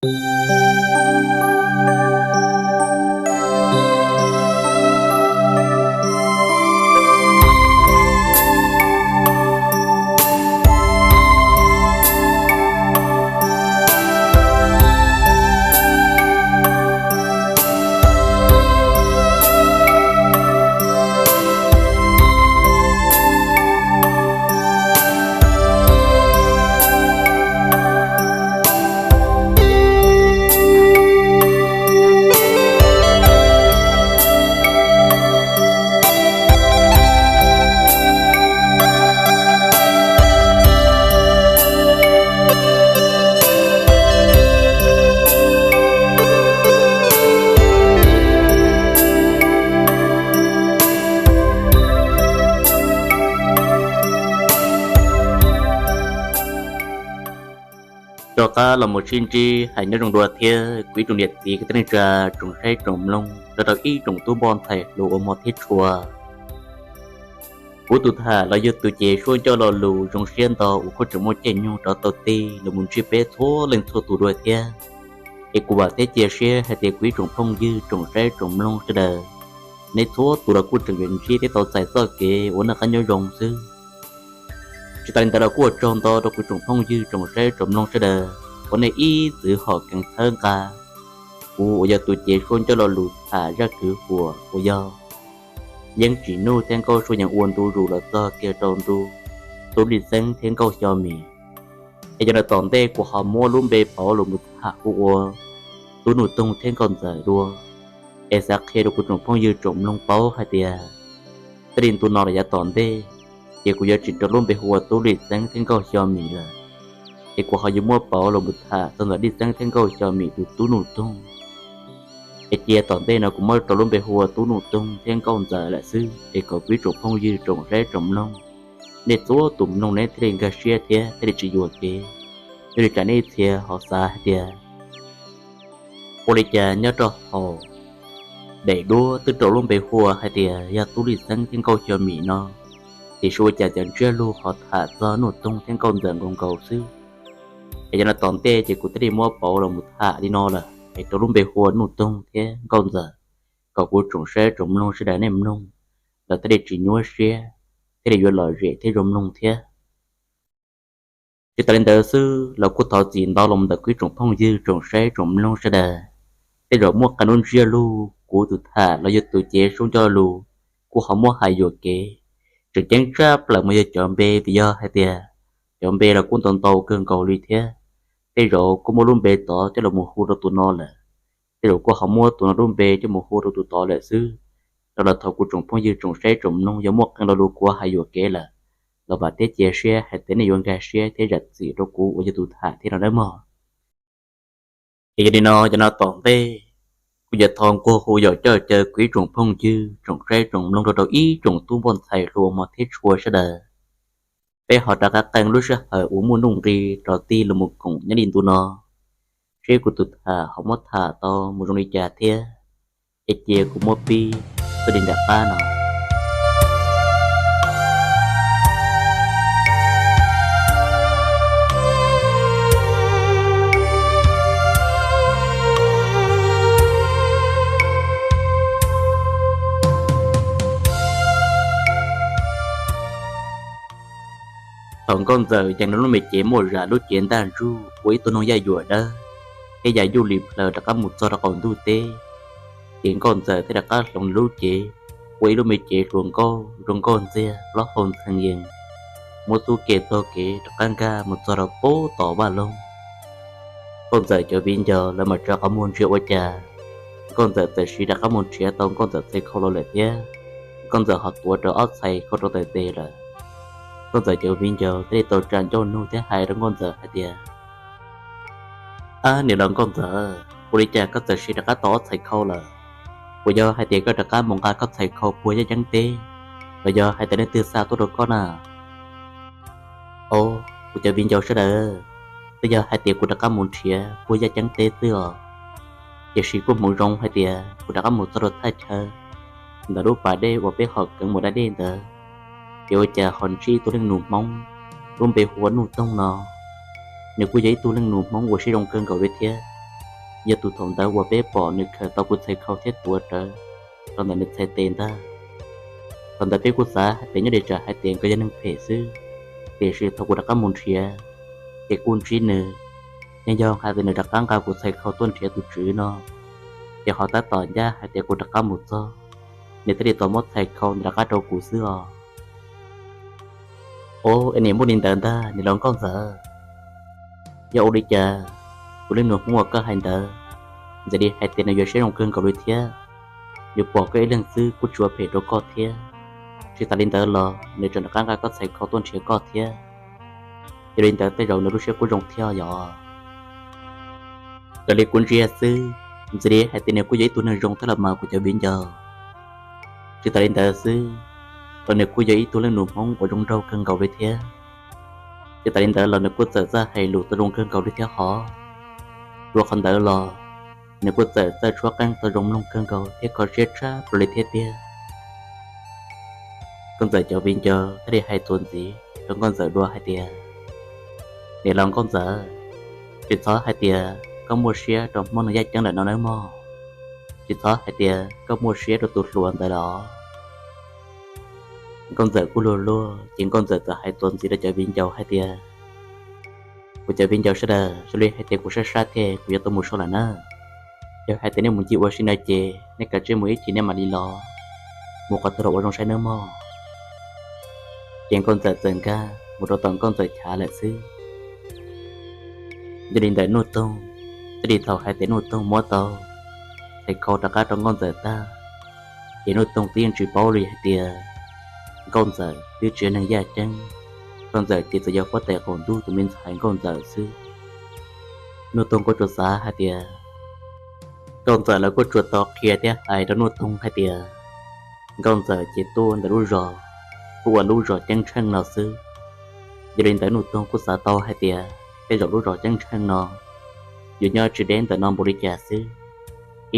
Rov qab los mus sib ntsib hais nyob zoo dua thiab kuv ib tsoom niam txiv kwv tij neej tsa, tsoom saib tsoom mloog, rau rau ib tsoom tub npoj ntxhais hluas uas hmov thiab tshua. Kuv tus tham los yog tus cev suab ncauj lo lus zoo siab ntau uas kuj tseem muaj caij nyoog rov tau tig los mus ntsib peb txhua leej txhua tus dua thiab. Es kuv vam thiab cia siab hais tias kuv ib tsoom phooj ywg tsoom saib tsoom mloog sawv daws, nej txhua tus los kuj tseem yuav ntsib thiab tau txais txoj kev ua noj qab nyob zoo xwb. Tsis tas li ntawd los kuj ua tsaug ntau rau kuv tsoom phooj ywg tsoom saib tsoom mloog sawv daws uas nej ib txwm hom keev txhawb nqa kuv uas yog tus cev suab ncauj lo lus tham zaj kwv huam uas yog Yeeb Tsim Nuj thiab Nkauj Suab Yees ua ntu zus los txog kiag rau ntu Tub Lij Xeeb thiab Nkauj Xyo Mim. Es yog li tom ntej kuv ho muab lub npe pauv los mus tham kuv ua Tub Nuj Toog thiab Nkauj Ntxawm dua, es xav qhia rau kuv tsoom phooj ywg tsoom mloog paub hais tias txij li ntu no los yav tom ntej, ces kuv yuav tsis rau lub npe hu ua Tub Lij Xeeb thiab Nkauj Xyo Mim lawm. Es kuv ho yuav muab pauv los mus tham txog ntawm Lij Xeeb thiab Nkauj Xyo Mim tus Tub Nuj Toog. Es cia tom ntej no kuv muab rau lub npe hu ua Tub Nuj Toog thiab Nkauj Ntxawm lawm xwb, es kom kuv ib tsoom phooj ywg tsoom saib tsoom mloog, nej txhua tus mloog nej thiaj li nkag siab thiab thiaj li tsis yuam kev. Yog li tsam nej ib txhia ho xav hais tias ua li cas nyob rau hauv daim duab twb rau lub npe hu ua hais tias yog Tub Lij Xeeb thiab Nkauj Xyo Mim no, tiam sis ua cas cov ntsiab lus ho tham txog Nuj Toog thiab Nkauj Ntxawm nkaus nkaus xwb. Es yog li tom ntej ces kuv thiaj li muab pauv los mus tham li no lawm, es rau lub npe hu ua Nuj Toog thiab Nkauj Ntxawm, kom kuv tsoom saib tsoom mloog sawv daws nej mloog los thiaj li tsis nyuaj siab, thiaj li yuav lom zem thiab zoo mloog thiab. Tsis tas li ntawd xwb los kuj thov txim ntau los ntawm kuv ib tsoom phooj ywg tsoom saib tsoom mloog sawv daws. Tej zaum muaj qee lub ntsiab lus kuv tus tham los yog tus cev suab ncauj lus kuj ho muab hais yuam kev, tseem ceeb tshaj plaws mas yog cov npe, vim yog hais tias cov npe los kuj ntau ntau kawg nkaus li thiab. Tej zaum kuj muaj lub npe tod coj los mus hu rau tus no lawm, tej zaum kuj ho muab tus no lub npe coj mus hu rau tus tod lawm xwb. Rau los thaum kuv tsoom phooj ywg tsoom saib tsoom mloog yog muaj qee lo lus kuv hais yuam kev lawm, los vam thiab cia siab hais tias nej yuav nkag siab thiab zam txim rau kuv uas yog tus tham thiab no nawb mog. Es yog li no, cov no tom ntej kuv yuav thov nquag hu yom coj caw kuv ib tsoom phooj ywg tsoom saib tsoom mloog rau rau ib tsoom tub npoj ntxhais hluas hmov thiab tshua sawv daws, peb ho rov qab qee lub sij hawm uas muaj nuj nqis rov tig los mus koom nyob li ntu no, seb kuv tus tham ho muab tham tau mus zoo li cas thiab. Es cia kuv muab pib txuj li nram qab no. Thaum Nkauj Ntxawm yees rau lub me cev muaj zam lub cev ntaj ntsug ua ib tug noog yaj yuam dawb, thiab yam yuj li plaws rov qab mus txog rau qaum ntuj teb, ces Nkauj Ntxawm thiaj rov qab hloov lub cev ua ib lub me cev hluas nkauj zoo nkauj ntxiag plaub hau ntxhee yees, muab xub ke taug kev rov qab nkag mus txog rau pem tom vaj loog. Nkauj Ntxawm cov viv ncaus lawv mam tsa qhov muag ntsia ua cas Nkauj Ntxawm txawm siv rov qab mus nrhiav tau Nkauj Ntxawm txhais khau los lawm thiab. Nkauj Ntxawm ho tuav rawv ob txhais khau rau tais tes lawm. Nkauj Ntxawm cov viv ncaus thiaj li tau tsa ncauj nug thiab hais rau Nkauj Ntxawm hais tias, Ab, niam laus Nkauj Ntxawm, ua li cas koj txawm siv rov qab tau ob txhais khau lawm? Puas yog hais tias koj rov qab mus nqa koj txhais khau puag yaj ceeb teb, los yog hais tias leej twg xa tuaj rau koj na? Au, kuv cov viv ncaus sawv daws, twb yog hais tias kuv rov qab mus nrhiav puag yaj ceeb teb xwb os. Tiam sis kuj hmoov zoo hais tias kuv rov qab mus txog rau thaj chaw ntawm lub pas dej uas peb hom keev mus da dej ntawd, ces ua cas ho ntsib tus leej nus Hmoob lub npe hu ua Nuj Toog no. Nws kuj yog ib tug leej nus Hmoob uas siab zoo kawg nkaus li thiab. yog tus thaum ntawd uas peb pom nws khawm tau kuv txhais khau thiab tuav rawv rau ntawm nws txhais tes ntag. Thaum ntawd peb kuj xav hais tias nyob li tsam hais tias nkawd yog neeg phem xwb, tiam sis thaum kuv rov qab mus nrhiav ces kuj ntsib nws, yeej yog hais tias nws rov qab nqa kuv txhais khau tuaj nrhiav tus tswv no, ces ho tab tom ncaj hais tias kuv rov qab mus txog, nws thiaj li tau muab txhais khau ntawd rov qab rau kuv xwb os. Ob, es niam muaj li ntawd ntag niam laus nkauj ntxawm. Yog ua li cas tus leej nus Hmoob uas koj hais ntawd, ntxim li hais tias nws yuav siab zoo kawg nkaus li thiab. Nws pom koj ib leeg xwb kuj tsis ua phem rau koj thiab, tsis tas li ntawd los nws tseem rov qab nqa koj txhais khau tuaj nrhiav koj thiab, yog li ntawd tej zaum nws lub siab kuj zoo thiab yog. Raws li kuv ntsia xwb, ntxim li hais tias nws kuj yog ib tug neeg zoo thiab los mas kuv cov viv ncaus. Tsis tas li ntawd xwb, los nws kuj yog ib tug leej nus Hmoob uas zoo nraug kawg nkaus li thiab. Tsis tas li ntawd los nws kuj txawm txawj hais lus tau zoo kawg nkaus li thiab hov. Dua qhov ntawd los nws kuj txawm txawj tshuab qeej tau zoo mloog kawg nkaus thiab kho siab tshaj plaws li thiab tiag. Nkauj ntxawm cov viv ncaus thiaj li hais txuas ntxiv rau nkauj ntxawm dua hais tias, niam laus nkauj ntxawm, tsis txhob hais tias koj muaj siab rau Hmoob neeg yaj ceeb lawm no nawb mog. Tsis txhob hais tias koj muaj siab rau tus hluas ntawd los. Nkauj ntxawm kuj luag luag ces nkauj ntxawm txawm hais txuas ntxiv rau cov viv ncaus hais tias, kuv cov viv ncaus sawv daws, zoo li hais tias kuv sab sab thiab kuv yuav tau mus so lawm na. Yog hais tias nej mus ncig ua si no ces nej kav tsij mus ib chim nej mam li los, mus qhov twg los ua zoo saib nawb mog. Ces nkauj ntxawm txawm nkag mus rau tom nkauj ntxawm chav lawm xwb. Yog li ntawm Nuj Toog, txij li thaum hais tias Nuj Toog muab tau txhais khau rov qab rau nkauj ntxawm tag, ces Nuj Toog twb yeej tsis paub li hais tias nkauj ntxawm twb tsis yog neeg yaj ceeb. Nkauj ntxawm ces txawm yog huab tais qaum ntuj tus me ntxhais nkauj ntxawm xwb. Nuj Toog kuj tsuas xav hais tias, nkauj ntxawm lawv kuj tsuas tau qhia thiab hais rau Nuj Toog hais tias, nkauj ntxawm ces tuaj ntawm lub zos, kuj ua lub zos ceeb tsheej no xwb. Yog li ntawd Nuj Toog kuj xav tau hais tias tej zaum lub zos ceeb tsheej no yuav nyob tsis deb ntawm no npaum li cas xwb.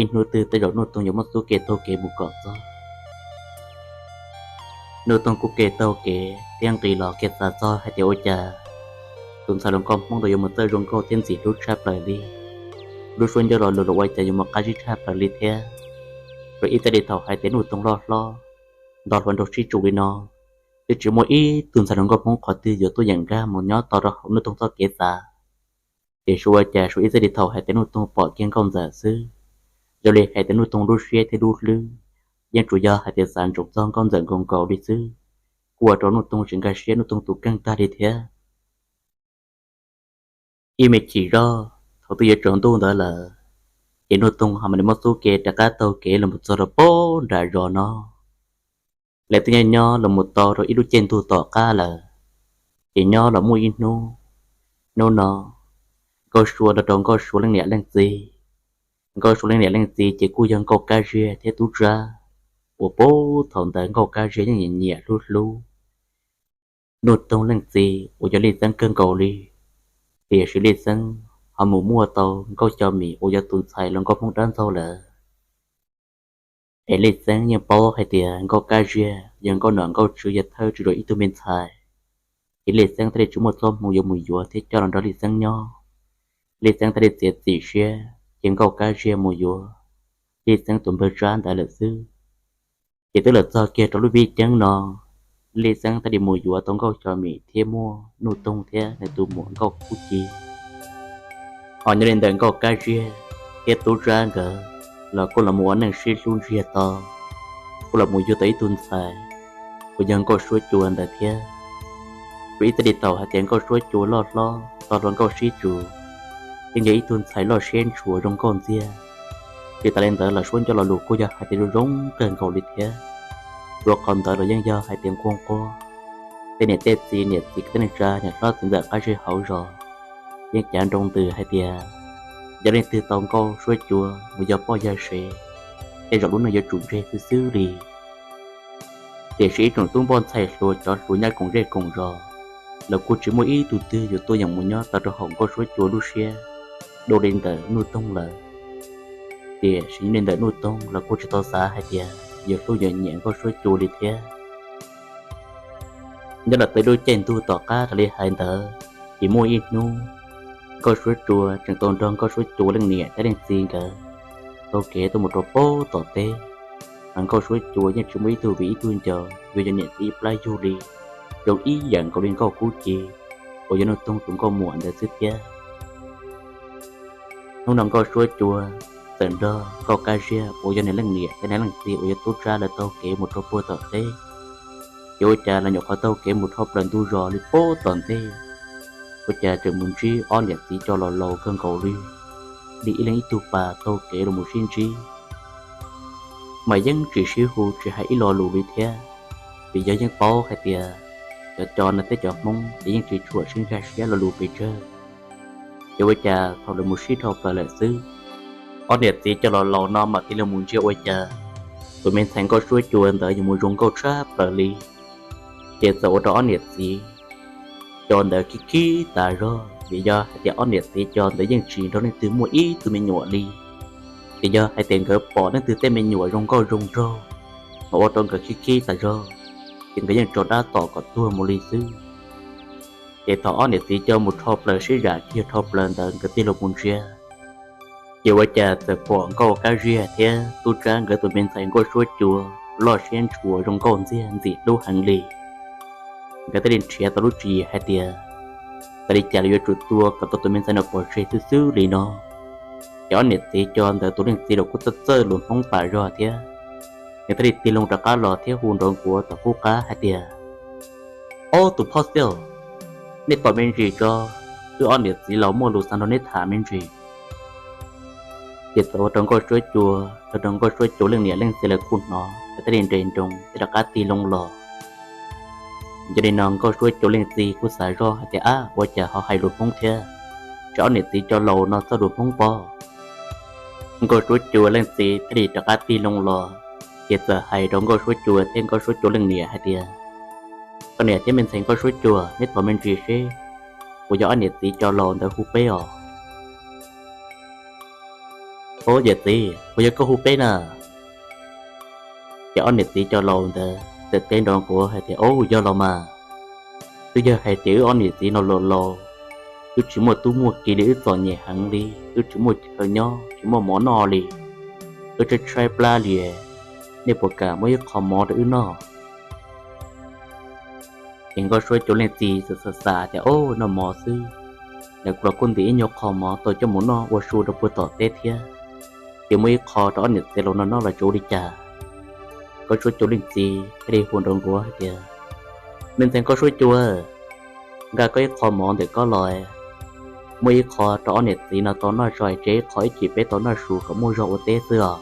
Ib hnub twg tej zaum Nuj Toog yuav muab xub ke taug kev mus kom txog. Nuj Toog kuj ke taug kev thiab nqis los kiag xav txog hais tias ua cas tus ntxhais hluas nkauj Hmoob ntawd yuav mus txawj zoo nkauj thiab ntxim hlub tshaj plaws li. Lub suab ncauj lo lus los ua cas yuav mus qab zib tshaj plaws li thiab. Rau ib txij li thaum hais tias Nuj Toog loj hlob, nto hluas nraug sib tsu li no, twb tsis muaj ib tug ntxhais hluas nkauj Hmoob qhov twg yuav tuaj yeem nkag mus nyob tos rau hauv Nuj Toog txoj kev xav. Tiam sis ua cas suav ib txij li thaum hais tias Nuj Toog pom kiag nkauj ntxawm xwb, zoo li hais tias Nuj Toog lub siab thiab lub hlwb yeej tsuas yog hais tias xav ntsoov txog nkauj ntxawm nkaus nkaus li xwb, kuj ua rau Nuj Toog tsis nkag siab Nuj Toog tus kheej tag li thiab. Ib me chim zoj thaum twb yuav tsaus ntuj ntawd lawm, ces Nuj Toog ho mam li muab xub ke rov qab taug kev los mus txog rau pem nram zos no. Lawv twb nyob nyob los mus tau rau ib lub caij ntuj tom qab lawm, ces nyob los muaj ib hnub, hnub no Nkauj Sua nrog rau Nkauj Sua leej niam leej txiv, Nkauj Sua leej niam leej txiv ces kuj yog Nkauj Kab Ziag thiab Tub Tsab, uas puag thaum ntawd Nkauj Kab Ziag yeej nyiam nyiam hlub hlub Nuj Toog leej txiv uas yog Lij Xeeb kawg nkaus li. Tiam sis Lij Xeeb ho mus muaj tau Nkauj Xyo Mim uas yog tus ntxhais hluas nkauj Hmoob dab ntxaug lawm. Es Lij Xeeb yeej paub hais tias Nkauj Kab Ziag yog Nkauj nom Nkauj tswv yawg thawj tsis rau ib tug me ntxhais, ces Lij Xeeb thiaj li tsis muaj txoj hmoo yuav mus yuav thiab coj los nrog Lij Xeeb nyob. Lij Xeeb thiaj li txiav txim siab ces Nkauj Kab Ziag mus yuav Lij Xeeb tus npawg Tsab ntawd lawm xwb. Ces twb los txog kiag rau lub vij ceeb no, Lij Xeeb thiaj li mus yuav tau Nkauj Xyo Mim thiab muaj Nuj Toog thiab nws tus muam Nkauj Kub Ci. Ho nyob li ntawm Nkauj Kab Ziag thiab Tub Tsab nkawd los kuj los mus ua neej sib hlub ntsiag to, kuj los mus yug tau ib tug ntxhais uas yog Nkauj Suab Cua ntawd thiab. Rau ib txij li thaum hais tias Nkauj Suab Cua loj hlob tau hluas nkauj sib tsum, yeej yog ib tug ntxhais loj siab ntshua zoo nkauj ntxiag. Tsis tas li ntawd los suab ncauj lo lus kuj yog hais tias zoo zoo kawg nkaus li thiab. Rau qhov ntawd los yeej yog hais tias nquag nquag, tej niam tej txiv, niam txiv kwv tij neej tsa, niam hlob txiv ntxawm qab zej hauv zos yeej cav nroo ntws hais tias yog leej twg tau Nkauj Suab Cua mus yog poj yog sev, tej zaum lub neej yuav tsum ntseg xwb xwb li. Tiam sis ib tsoom tub npoj ntxhais hluas cov hluas nyob koom zej koom zos, lawv kuj tsis muaj ib tug twg yuav tuaj yeem mus nyob tau rau hauv Nkauj Suab Cua lub siab dua li ntawm Nuj Toog lawm. Tiam sis nyob li ntawm Nuj Toog los kuj tsis tau xav hais tias yuav hlub yuav nyiam Nkauj Suab Cua li thiab. Nyob los tau lub caij ntuj tom qab raws li hais ntawd, ces muaj ib hnub, Nkauj Suab Cua tseem tau nrog Nkauj Suab Cua leej niam thiab leej txiv nkawd taug kev tuaj mus rau pem tom teb. Mas Nkauj Suab Cua yeej tsis muaj ib tug viv ib tug ncaus yuav yog niam txiv ib plab yug li, zoo ib yam nkaus li Nkauj Kub Ci uas yog Nuj Toog tus nkauj muam ntawd xwb thiab. Hnub no Nkauj Suab Cua txawm nrog Nkauj Kab Ziag uas yog nws leej niam thiab nws leej txiv uas yog Tub Tsab lawv taug kev mus rau puag tom teb. Ces ua cas lawv nyuam qhuav taug kev mus dhau plaws ntug zos li pem tom ntej, ua cas tseem mus ntsib ob niam txiv coj los laus kawg nkaus li, li ib leeg ib tug pas taug kev los mus sib ntsib. Mas yeej tsis sib hu tsis hais ib lo lus li thiab, vim yog yeej paub hais tias cov cov no thiab cov Hmoob ces yeej tsis tshua sib nkag siab lo lus pes tsawg. Ces ua cas thaum lawv mus sib dhau plaws lawm xwb, ob niam txiv coj los laus no mam tig los mus ntsia ua cas tus me ntxhais Nkauj Suab Cua ntawd yuav mus zoo nkauj tshaj plaws li. Ces txawm ua rau ob niam txiv cov ntawd khib khib tas zog, vim yog hais tias ob niam txiv cov ntawd yeej tsis nrog leej twg muaj ib tug me nyuam li. Ces yog hais tias nkawd pom leej twg tej me nyuam zoo nkauj zoo nraug, mas ua rau nkawd khib khib tas zog, ces nkawd yeej tso dab tom kom tuag mus li xwb. Ces thaum ob niam txiv cov mus dhau plaws sib zam kiag dhau plaws ntawd nkawd tig los mus ntsia, ces ua cas txawm pom Nkauj Kab Ziag thiab Tub Tsab nkawd tus me ntxhais Nkauj Suab Cua loj siab ntshua zoo nkauj ntxiag ntxim hlub heev li. Nkawd thiaj li nrhiav tau lub tswv yim hais tias, txawm li cas los yuav tsum tua kom tau tus me ntxhais no pov tseg xwb xwb li no. Ces ob niam txiv cov ntawd tus leej txiv los kuj txawj txawj lus Hmoob tas zog thiab, nws thiaj li tig loo rov qab los thiab hu nrov nkuav tom qub qab hais tias, Ob tus phoj xiaj, nej tos me ntsis tso, wb ob niam txiv laus muaj lus xav nrog neb tham me ntsis. Ces txawm ua rau Nkauj Suab Cua, rau rau Nkauj Suab Cua leej niam leej txiv lawv kuj hnov, lawv thiaj li nres nroos thiab rov qab tig loo los. Yog li no Nkauj Suab Cua leej txiv kuj xav zoj hais tias, ab, ua cas ho hais lus Hmoob thiab, ces ob niam txiv cov laus no txawj lus Hmoob pob. Nkauj Suab Cua leej txiv thiaj li rov qab tig loo los, ces txawm hais rau Nkauj Suab Cua thiab Nkauj Suab Cua leej niam hais tias, koj niam thiab me ntxhais Nkauj Suab Cua, neb tos me ntsis seb puas yog ob niam txiv cov laus ntawd hu peb os. Au, yawm txiv, puas yog koj hu peb na? Ces ob niam txiv cov laus ntawd txawm teb nrov nkuav hais tias, au, yog los mas. Twb yog hais tias wb ob niam txiv no los laus, twb tsis muaj tub muaj ki li, wb txom nyem heev li, twb tsis muaj chaw nyob tsis muaj mov noj li, wb tshaib tshaib plab li, nej puas kam muab ib qho mov rau wb noj? Ces Nkauj Suab Cua leej txiv txawm xav xav tias, au, noj mov xwb, lawv kuj los kuj ntim ib nyuag qho mov tau coj mus noj ua su rau puag tom teb thiab, ces muab ib qho rau ob niam txiv laus no noj los tsis ua li cas. Nkauj Suab Cua leej txiv thiaj li hu nrov nkuav hais tias, me ntxhais Nkauj Suab Cua, nqa koj ib qho mov ntawm koj los, muab ib qho rau ob niam txiv no tau noj tso, tseg ib qho ib chim peb tau noj su kom muaj zog ua teb xwb os.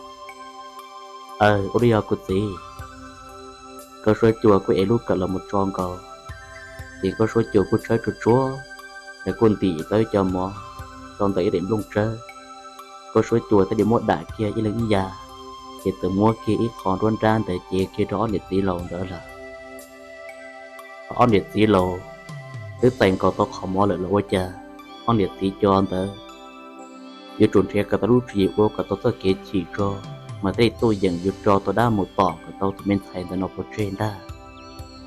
Aw, ua li yog kuv txiv. Nkauj Suab Cua kuj ev lub kawm los mus tso nkaus, ces Nkauj Suab Cua kuj tshawb tsuag tsuag, lawv kuj ntim tau ib co mov rau ntawm ib daim nplooj tsawb. Nkauj Suab Cua thiaj li muab dam kiag ib leeg ib ya, ces txawm muab kiag ib qho nruab nrab ntawd cev kiag rau ob niam txiv laus ntawd lawm. Ob niam txiv laus twb txais nkaus tau qhov mov lawm los ua cas, ob niam txiv cov ntawd yuav tsum nrhiav kom tau lub tswv yim ua kom tau txoj kev chim tso, mas thiaj li tuaj yeem yuav tso tau dab mus tom kom tau tus me ntxhais ntawd no pov tseg ntag.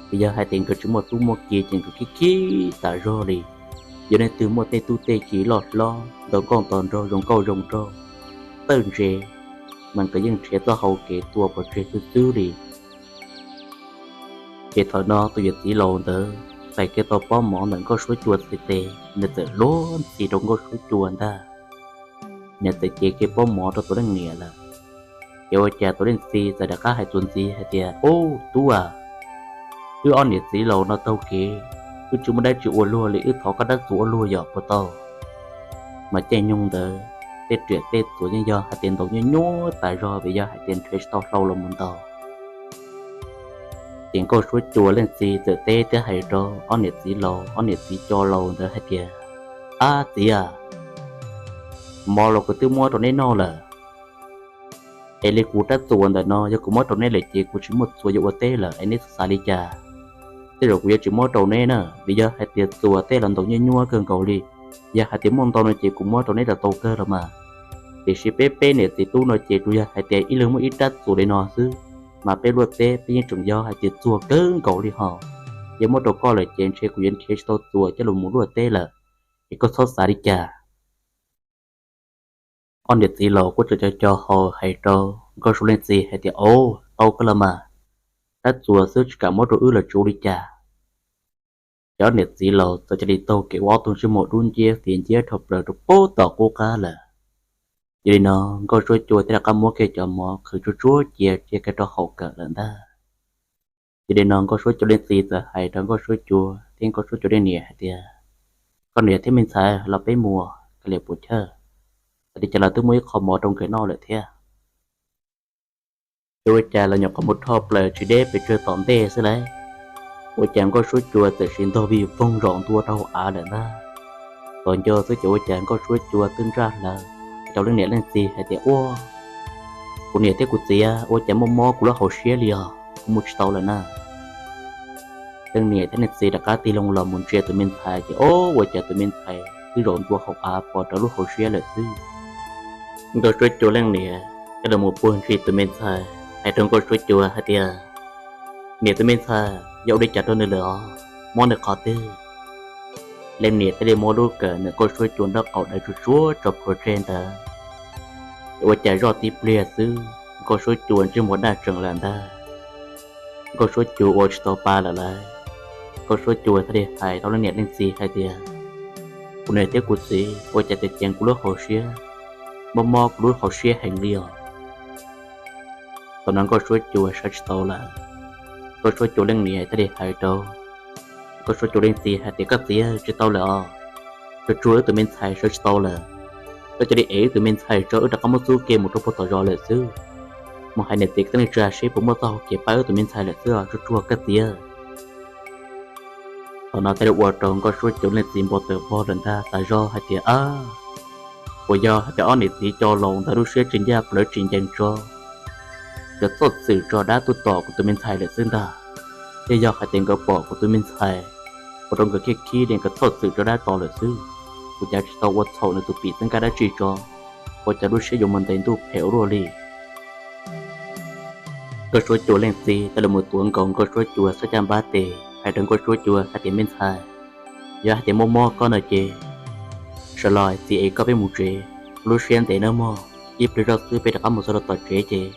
Vim yog hais tias nkawd tsis muaj tub muaj ki ces nkawd khib khib tas zog li. Yog leej twg muaj tej tub tej ki loj hlob ntau nkauj ntau nraug zoo nkauj zoo nraug txawj ntse, mas nkawd yeej nrhiav txoj hau kev tua pov tseg xwb xwb li. Ces thaum no tus yawm txiv laus ntawd txais kiag tau pob mov ntawm Nkauj Suab Cua txhais tes, nws txawm luag ntxhi rau Nkauj Suab Cua ntag. Nws txawm cev kiag pob mov rau tus leej niam lawm. Ces ua cas tus leej txiv txawm rov qab hais txuas ntxiv hais tias, ub, tub a, wb ob niam txiv laus no taug kev, wb tsis muaj dab tsi ua luag li, wb thov koj dab txuas ua luag yom puas tau? Mas caij nyoog ntawd tej riam tej txuas yeej yog hais tias ntaus nyuaj nyuaj tas zog, vim yog hais tias nrhiav tsis tau hlau los mus ntaus. Ces Nkauj Suab Cua leej txiv txawm teb thiab hais rau ob niam txiv laus, ob niam txiv cov laus ntawd hais tias, ab txiv a, mov los kuv twb muab rau neb noj lawm, es li kuv rab txuas ntawm no yog kuv muab rau neb lawm ces kuv tsis muaj txuas yuav ua teb lawm es neb xav li cas? Tej zaum kuv yuav tsis muab rau neb na, vim yog hais tias txuas tej los ntaus nyuaj nyuaj kawg nkaus li. Yog hais tias muaj ntau no ces kuv muab rau neb los tau kawg los mas. Tiam sis peb peb niam txiv tub no ces tsuas yog hais tias ib leeg muaj ib rab txuas li no xwb, mas peb luaj teb peb yeej tseem yog hais tias txuag kawg nkaus li hos. Yog muab rau koj lawm ces ntshe kuv yuav nrhiav tsis tau txuas coj los mus luaj teb lawm, es koj txhob xav li cas. Ob niam txiv laus kuj txawm co co hau hais rau Nkauj Suab leej txiv hais tias, Au, tau kawg los mas, tab txuas xwb tsis kam muab rau wb los tsis ua li cas. Ces ob niam txiv laus txawm cia li taug kev ua ob tug ntsej muag dub nciab fiv nciab dhau plaws rau pem tom qub qab lawm. Yog li no Nkauj Suab Cua thiaj rov qab muab kiag cov mov qhwv tsuag tsuag cia cia kiag rau hauv kawm lawm ntag. Yog li no Nkauj Suab Cua leej txiv txawm hais rau Nkauj Suab Cua thiab Nkauj Suab Cua leej niam hais tias, Koj niam thiab me ntxhais, los peb mus, kav liam puas chawj, tam li cas los twb muaj ib qho mov rau nkawd noj lawm thiab. Ces ua cas los nyuam qhuav mus dhau plaws tsis deb pes tsawg tom ntej xwb lauj, ua cas Nkauj Suab Cua txawm sis ntog vij voog zaum ntua rau hauv av lawm ntag. Txog ntua xwb ces ua cas Nkauj Suab Cua twb ntsaj hlawv rau leej niam leej txiv hais tias, Ua, kuv niam thiab kuv txiv, ua cas muaj mob kuv lub hauv siab li os, kuv mus tsis tau lawm na. Leej niam thiab leej txiv rov qab tig loo los mus ntsia tus me ntxhais ces, Au, ua cas tus me ntxhais twb zaum ntua hauv av pov rau lub hauv siab lawm xwb. Nkauj Suab Cua leej niam thiaj li mus puag ntsis tus me ntxhais hais rau Nkauj Suab Cua hais tias, Niam, tus me ntxhais yog ua li cas rau nws lawm os, mob nws qhov twg? Leej niam thiaj li muab lub kawm ntawm Nkauj Suab Cua nraub qaum daws tsuag tsuag tso plhuav tseg ntawd. Ces ua cas zoj tib pliag xwb Nkauj Suab Cua ntsej muag daj tsees lawm ntag. Nkauj Suab Cua ua tsis tau pa lawm lauj. Nkauj Suab Cua thiaj li hais rau leej niam leej txiv hais tias, Kuv niam thiab kuv txiv, ua cas tseem ceev kuv lub hauv siab, mob mob kuv lub hauv siab heev li os. Thaum no Nkauj Suab Cua sawv tsis tau lawm. Nkauj Suab Cua leej niam thiaj li hais rau Nkauj Suab Cua leej txiv hais tias, Koj txiv, tsis tau lawm os, tsuag tsuag wb tus me ntxhais sawv tsis tau lawm. Koj cia li ev wb tus me ntxhais tso, wb rov qab muab txub kev mus rau puag tom zos lawm xwb. Mus hais niam txiv kwv tij neej tsa seb puas muaj txoj hau kev pab wb tus me ntxhais lawm xwb os, tsuag tsuag koj txiv. Thaum no thiaj li ua rau Nkauj Suab Cua leej txiv npau taws vog lawm ntag, tas zog hais tias, Ab, puas yog hais tias ob niam txiv cov laus ntawd lub siab tsis ncaj plawv tsis ncees tso, nkawd txhob txwm tso dab tuaj tom kuv tus me ntxhais lawm xwb ntag. Thiaj yog hais tias nkawd pom kuv tus me ntxhais, ua rau nkawd khib khib li nkawd txhob txwm tso dab tom lawm xwb. Kuv cas tsis tau ua txhaum nws tus pim txij nkawm dab tsi tso, ua cas lub siab yuav mus ntev ntuj phem ua luaj li. Nkauj Suab Cua leej txiv thiaj li mus tuav nkaus Nkauj Suab Cua sab caj npab tes hais rau Nkauj Suab Cua hais tias, Me ntxhais, yog hais tias muaj mob koj no ces sawv los txiv ev koj peb mus tsev, lub siab ntev nawb mog, ib pliag zoj xwb peb rov qab mus txog rau tom tsev ces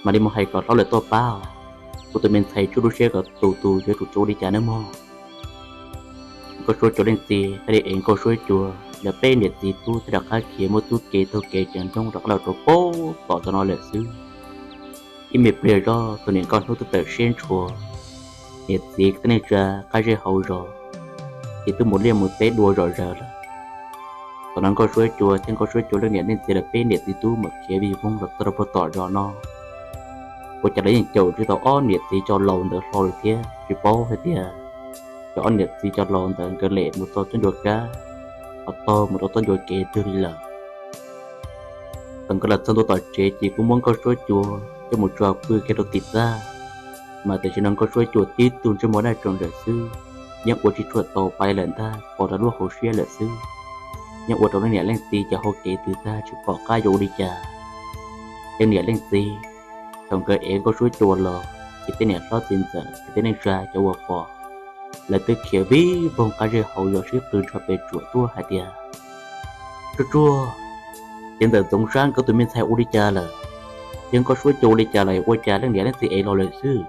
mam li mus hais kom hlob lawv tuaj pab os. Kuv tus me ntxhais tsuj lub siab kom tus tus yuav tsum tsis ua li cas nawb mog. Nkauj Suab Cua leej txiv thiaj li ev Nkauj Suab Cua, lawv peb niam txiv tub thiaj rov qab khiav muab txub kev taug kev tseem ntoo rov qab los rau pem tom zos no lawm xwb. Ib me pliag zoj tus niam nkauj hnub twb tawm siab ntshua, niam txiv kwv tij neej tsa qab zej hauv zos ces twb mus liaj mus teb dua zom zaws lawm. Thaum no Nkauj Suab Cua thiab Nkauj Suab Cua leej niam leej txiv lawv peb niam txiv tub mam khiav vij voog los txog rau puag tom zos no. Ua cas lawv yeej caum tsis tau ob niam txiv cov laus ntawd hlo li thiab, tsis paub hais tias cov ob niam txiv cov laus ntawd nkawd lem mus txog txoj ncua kab, ho taug mus rau txoj ncua kev twg li lawm. Thaum nkawd los txog ntua tom tsev ces kuj muab Nkauj Suab Cua coj mus tso pw kiag rau tim txaj, mas tam sim no Nkauj Suab Cua tib tug ntsej muag daj tsees lawm xwb, yeej ua tsis tshua tau pa lawm ntag, pom rau lub hauv siab lawm xwb. Yeej ua rau leej niam leej txiv cov hau kev twb tag tsis pom qab yuav ua li cas. Leej niam leej txiv, thaum nkawd ev Nkauj Suab Cua los ces tej niam hlob txiv ntxawm kwv tij neej tsa cov uas pom, lawv twb khiav vij voog qab zej hauv zos sib qw nrho pes tsuam tuaj hais tias, Tsuag tsuag, ces ntxawm Ntxoov Sab nkawd tus me ntxhais ua li cas lawm? Yog Nkauj Suab Cua ua li cas lawm ua cas leej niam leej txiv ev los lawm xwb?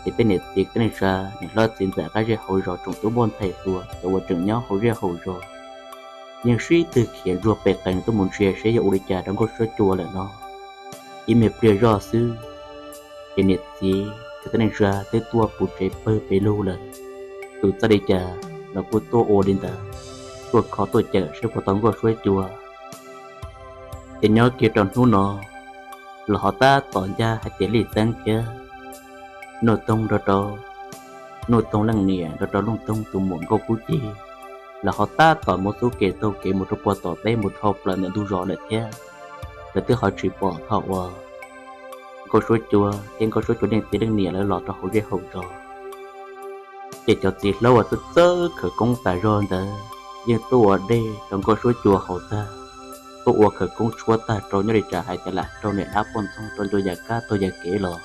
Ces tej niam txiv kwv tij neej tsa, niam hlob txiv ntxawm qab zej hauv zos, tsoom tub npauj ntxhais hluas cov uas tseem nyob hauv zej hauv zos yeej sib tw khiav ntsuag pes qees tuaj mus ntsia seb yog ua li cas rau Nkauj Suab Cua lawm no. Ib me pliag zoj xwb, ces niam txiv kwv tij neej tsa twb tuaj puv tsev pawg pes lug lawm, tus txawj li cas los kuj tuaj ua li ntawd, tuaj kho tuaj cawm seb puas tau Nkauj Suab Cua. Ces nyob kiag rau hnub no los ho tab tom ncaj hais tias Lij Xeeb thiab Nuj Toog nrog rau, Nuj Toog leej niam nrog rau Nuj Toog tus muam Nkauj Kub Ci, los ho tab tom muab txub kev taug kev mus rau puag tom teb mus dhau plaws ntawm ntug zos lawm thiab. Lawv twb ho tsis pom thaum uas Nkauj Suab Cua thiab Nkauj Suab Cua leej txiv leej niam lawv los rau hauv zej hauv zos. Ces cov txiv hlob uas txawj txawj khawv koob tas zog ntawd yeej tuaj ua dej rau Nkauj Suab Cua haus tag, tuaj ua khawv koob tshuab tag rau nyob li cas hais tias lam rau niam dab poj ntxoog rau ncua yam kab taug yam kev los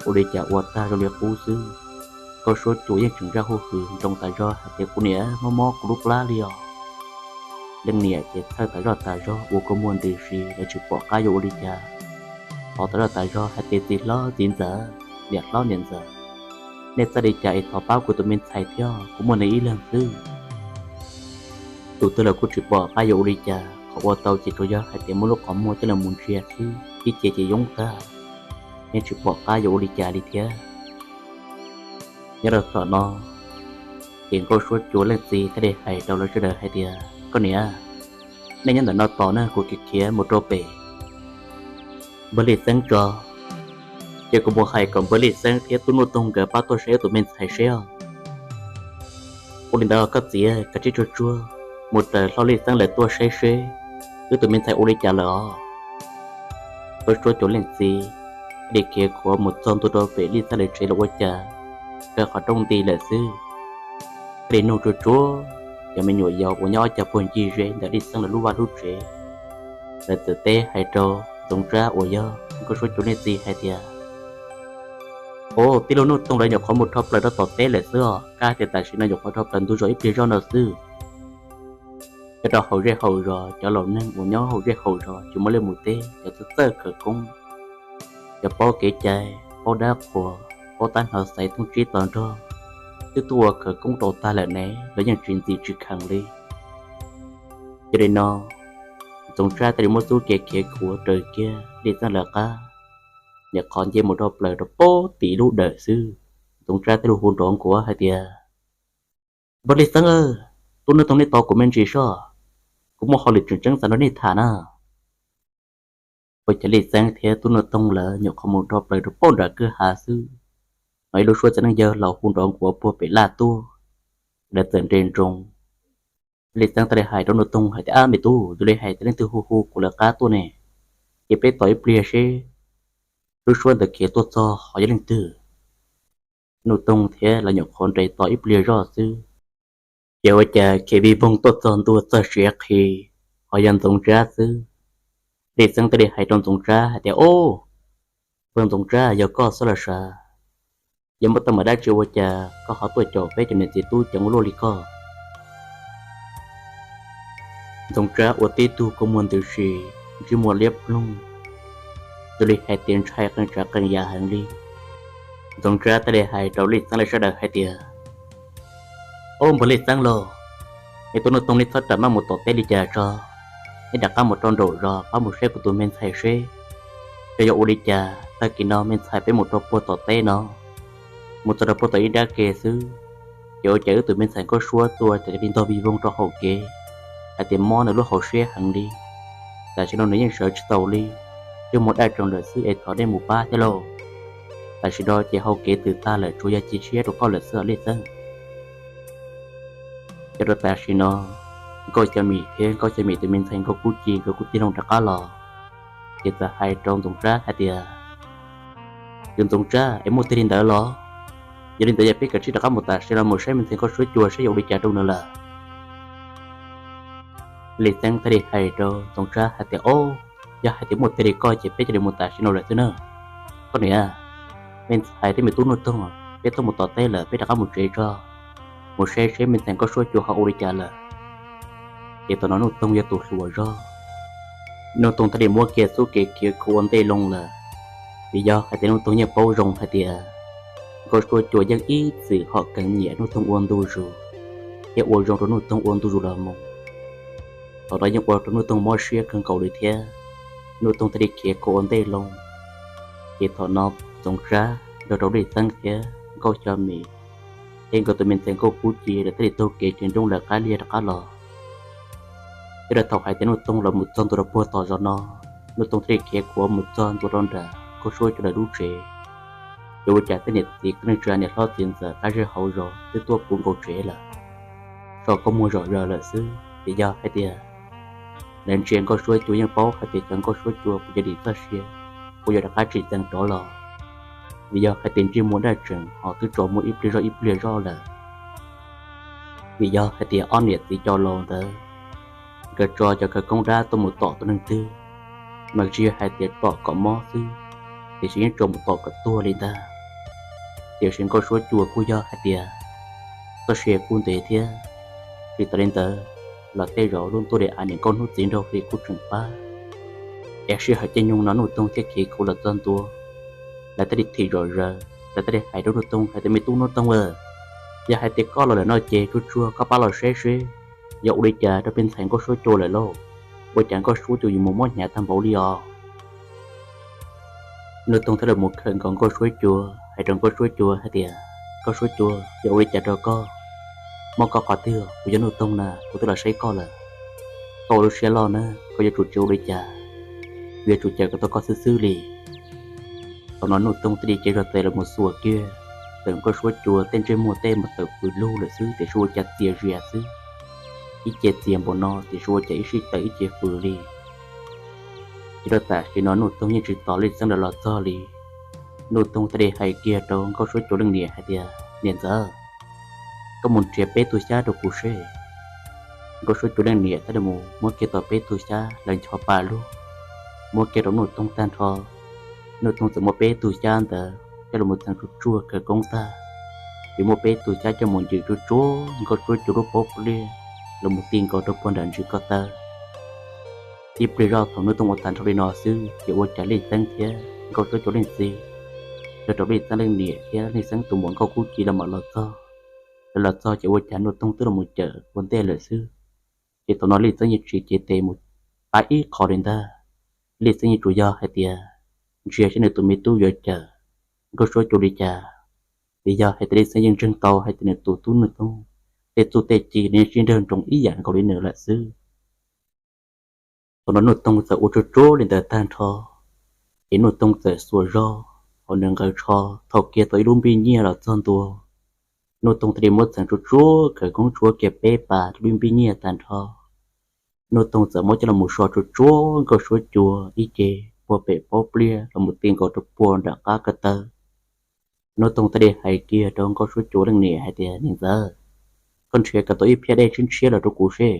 ua li cas ua tag zoo li qub xwb. Nkauj Suab Cua yeej tseem zaj hu hws nroo tas zog hais tias, Kuv niam, mob mob kuv lub plab li os. Leej niam ces txhawj tas zoj tas zog ua kua muag ntws si, lawv tsis pom qab yuav ua li cas. Thov tas zoj tas zog hais tias, txiv hlob txiv ntxawm, niam hlob niam ntxawm, nej txawj li cas es thov pab kuv tus me ntxhais thiab, kuv muaj nws ib leeg xwb. Tus twg los kuj tsis pom qab yuav ua li cas, qhov ua tau ces tsuas yog hais tias muab lub qhov muag coj los mus ntsia xwb, ib ce ces yoob tag, yeej tsis pom qab yuav ua li cas li thiab. Nyob rau thaum no, ces Nkauj Suab Cua leej txiv thiaj li hais rau lawv sawv daws hais tias, koj niam, nej nyob ntawm no tos na, kuv khiav khiav mus rau pem npawg Lij Xeeb tso. Ces kuv mus hais kom npawg Lij Xeeb thiab tub Nuj Toog nkawd pab tuaj saib wb tus me ntxhais seb os. Ua li ntawd koj txiv, kav tsij tsuag tsuag mus raws hlo Lij Xeeb lawv tuaj saib seb wb tus me ntxhais ua li cas lawm os. Nkauj Suab Cua leej txiv thiaj li khiav khuav mus txog ntua rau pem Lij Xeeb lawv tsev los ua cas, kaw qhov rooj nti lawm xwb, thiaj li nug tsuag tsuag cov me nyuam yaus uas nyob ob cag puag ncig ze ntawm Lij Xeeb lawv lub vaj lub tsev. Lawv txawm teb hais rau Ntxoov Tsab uas yog Nkauj Suab Cua leej txiv hais tias, Au, tij laug Nuj Toog lawv nyuam qhuav mus rho plaws rau tom teb lawm xwb os, kab tias tam sim no nyuam qhuav rho plaws ntug zos ib pliag zoj no xwb. Nyob rau hauv zej hauv zos, cov laus neeg uas nyob hauv zej hauv zos tsis muaj leej mus teb, cov txawj txawj khawv koob, cov paub kev cai, paub dab qhuas, paub tab hnov xaiv thoob tsib to nrog, twb tuaj ua khawv koob rau tag lawm ne, lawv yeej tsis ntxim tsis kheev li. Yog li no, Ntxoov Tsab thiaj li muab xub kev khiav khuav raws kiag Lij Xeeb lawv qab, nyuam qhuav nce mus rau plaws rau pem tim lub dawm xwb, Ntxoov Tsab thiaj li hu nrov nkuav hais tias, Npawg Lij Xeeb, tub Nuj Toog nej tos kuv me ntsis soj, kuv muaj hauj lwm tseem ceeb xav nrog nej tham na. Ua cas Lij Xeeb thiab tub Nuj Toog lawv nyuam qhuav mus rau plaws rau pem nram kwj ha xwb, hnov ib lub suab txiv neej yawg laus hu nrov nkuav puag pem laj tuaj, lawv txawm nres nroos. Lij Xeeb thiaj li hais rau Nuj Toog hais tias, Ab me tub, yog li hais tias leej twg hu hu kuv lawv qab tuaj ne, ces peb tos ib pliag seb lub suab ntawd khiav tuaj txog ho yog leej twg. Nuj Toog thiab lawv nyuam qhuav nres tos ib pliag zoj xwb, ces ua cas khiav vij voog tuaj txog ntua txog siav qhi, ho yog Ntxoov Tsab xwb. Lij Xeeb thiaj li hais rau Ntxoov Tsab hais tias, Au, npawg Ntxoov Tsab, yog koj xwb los sav, yog muaj teeb meem dab tsi ua cas koj ho tuaj caum peb cov niam txiv tub ceev ua luaj li koj? Ntxoov Tsab ua tib tug kua muag ntws si, ntsej muag liab ploog, xws li hais tias ntshai qee tsav qee yam heev li. Ntxoov Tsab thiaj li hais rau Lij Xeeb lawv sawv daws hais tias, Au, npawg Lij Xeeb lauj, nej tub Nuj Toog nej txhob ram maj mus tom teb li cas tso, nej rov qab mus rau nraum zos pab mus saib kuv tus me ntxhais seb, yog yuav ua li cas. Tag kis no me ntxhais peb mus rau puag tom teb no, mus txog rau puag tom ib nrab ke xwb, ces ua cas wb tus me ntxhais Nkauj Suab Cua txawm cia li ntog vij voog rau hauv kev, hais tias mob nws lub hauv siab heev li. Tam sim no nws yeej sawv tsis tau li, twb muaj daj tseem lawm xwb es thov nej mus pab thiab lauj. Tam sim no ces hauv kev twb tag lawm, tsuas yog cia siab rau koj lawm xwb os Lij Xeeb. Ces rau tam sim no Nkauj Xyo Mim thiab Nkauj Xyo Mim tus me ntxhais Nkauj Kub Ci nkawd kuj tig loo rov qab los, ces txawm hais rau Ntxoov Tsab hais tias, Yog Ntxoov Tsab, es muaj tiag li ntawd los? Yog li ntawd yog peb kav tsij rov qab mus tam sim no mus saib me ntxhais Nkauj Suab Cua seb yuav ua li cas rau nws lawm. Lij Xeeb thiaj li hais rau Ntxoov Tsab hais tias, Au, yog hais tias muaj tiag li koj ces peb cia li mus tam sim no lawm xwb na. Koj niam, me ntxhais thiab me tub Nuj Toog peb tuaj mus tom teb lawm, peb rov qab mus tsev tso, mus saib seb me ntxhais Nkauj Suab Cua ho ua li cas lawm. Ces thaum no Nuj Toog yog tus hluas zog, Nuj Toog thiaj li muab kiag xub kev khiav khuav ua ntej loo lawm, vim yog hais tias Nuj Toog yeej paub zoo hais tias Nkauj Suab Cua yeej ib txwm hom keev nyiam Nuj Toog ua ntu zus, thiab ua zoo rau Nuj Toog ua ntu zus los mus. Thaum no yeej ua rau Nuj Toog mob siab kawg nkaus li thiab, Nuj Toog thiaj li khiav khuav ua ntej loo. Ces thaum no Ntxoov Tsab nrog rau Lij Xeeb thiab Nkauj Xyo Mim thiab nkawd tus me ntxhais Nkauj Kub Ci lawv thiaj li taug kev tsev nrooj lawv qab liaj rov qab los. Thiab rau thaum hais tias Nuj Toog los mus txog ntua rau puag tom zos no, Nuj Toog thiaj li khiav khuav mus txog ntua rau nram Nkauj Suab Cua lawv lub tsev. Ces ua cas tej niam txiv kwv tij neej tsa niam hlob txiv ntxawm qab zej hauv zos twb tuaj puv nkaus tsev lawm, so kua muag zom zaws lawm xwb. Ces yog hais tias lawv ntsia Nkauj Suab Cua yeej paub hais tias cov Nkauj Suab Cua puas yog dim txoj sia, puas yog rov qab tsim txeev rov los, vim yog hais tias ntsej muag daj tseem ho twb tso muag ib pliag zoj ib pliag zoj lawm. Vim yog hais tias ob niam txiv cov laus ntawd, nkawd tso cov khawv koob dab tuaj mus tom tus neeg twg, mas tsis yog hais tias tom kom mob xwb, tiam sis yeej tso mus tom kom tuag li ntag. Tiam sis Nkauj Suab Cua kuj yog hais tias txoj sia kuj ntev thiab. Tsis tas li ntawd, los tej zaum lub ntuj li a nim nkauj hnub txiv nraug li kuj tseem pab. Es sij hawm caij nyoog no Nuj Toog thiaj khiav khuav los txog ntua. Lawv thiaj li thim zom zaws, lawv thiaj li hais rau Nuj Toog hais tias, Me tub Nuj Toog aw, yog hais tias koj los lawm no ces tsuag tsuag koj pab los saib seb yog ua li cas rau peb ntxhais Nkauj Suab Cua lawm lauj. Ua cas Nkauj Suab Cua yuav mus mob hnyav tag npaum li os? Nuj Toog thiaj li mus khawm nkaus Nkauj Suab Cua, hais rau Nkauj Suab Cua hais tias, Nkauj Suab Cua, yog ua li cas rau koj? Mob koj qhov twg? Kuv yog Nuj Toog na, kuv twb los saib koj lawm. Koj ua lub siab loj na, koj yuav tsum tsis ua li cas, kuv yuav tsum cawm kom tau koj xwb xwb li. Thaum no Nuj Toog thiaj li cev zog tes los mus xuas kiag ntawm Nkauj Suab Cua tej ntsej muag tej mas tawm fws lug lawm xwb tiam sis ua cas txias zias xwb. Ib ce txias npaum no tiam sis ua cas ib sij tawm ib ce fws li. Ces rau tam sim no Nuj Toog yeej tsis tos Lij Xeeb lawv los txog li. Nuj Toog thiaj li hais kiag rau Nkauj Suab Cua leej niam hais tias, Niam ntxawm, koj mus nrhiav peb tug xyab rau kuv seb. Nkauj Suab Cua leej niam thiaj li mus muab kiag tau peb tug xyab lawv ncho pa lug, muab kiag rau Nuj Toog tag nrho. Nuj Toog txawm muab peb tug xyab ntawd coj los txheev tsuag tsuag khawv koob tag, ces muab peb tug xyab coj mus ncws tsuag tsuag Nkauj Suab Cua lub pob pliaj los mus ti nkaus rau puag nram ntsis ko taw. Ib pliag zoj thaum Nuj Toog ua tag nrho li no xwb ces ua cas Lij Xeeb thiab Nkauj Suab Cua leej txiv, los rau Lij Xeeb leej niam thiab Lij Xeeb tus muam Nkauj Kub Ci los mam los txog. Lawv los txog ces ua cas Nuj Toog twb los mus cawm ua ntej lawm xwb. Ces thaum no Lij Xeeb yeej tsis cev tes mus pab ib qho li ntag. Lij Xeeb yeej tsuas yog hais tias ntsia seb nws tus me tub yuav cawm Nkauj Suab Cua li cas, vim yog hais tias Lij Xeeb yeej ntseeg tau hais tias nws tus tub Nuj Toog tej txuj tej ci nws yeej sib nrawg nroos ib yam nkaus li nws lawm xwb. Thaum no Nuj Toog txawm ua tsuag tsuag li ntawd tag nrho, ces Nuj Toog txawm xuas zog hauv nws nqaws tsho thau kiag tau ib lub npij nyiaj los txog ntua. Nuj Toog thiaj li muab txheev tsuag tsuag khawv koob tshuab kiag peb pas rau lub npij nyiaj tag nrho. Nuj Toog txawm muab coj los mus so tsuag tsuag Nkauj Suab Cua ib ce puag pem pob pliaj los mus ti nkaus rau puag nram qab ko taw. Nuj Toog thiaj li hais kiag rau Nkauj Suab Cua leej niam hais tias, Niam ntxawm, koj nrhiav kom tau ib phiab dej tshiab tshiab los rau kuv seb.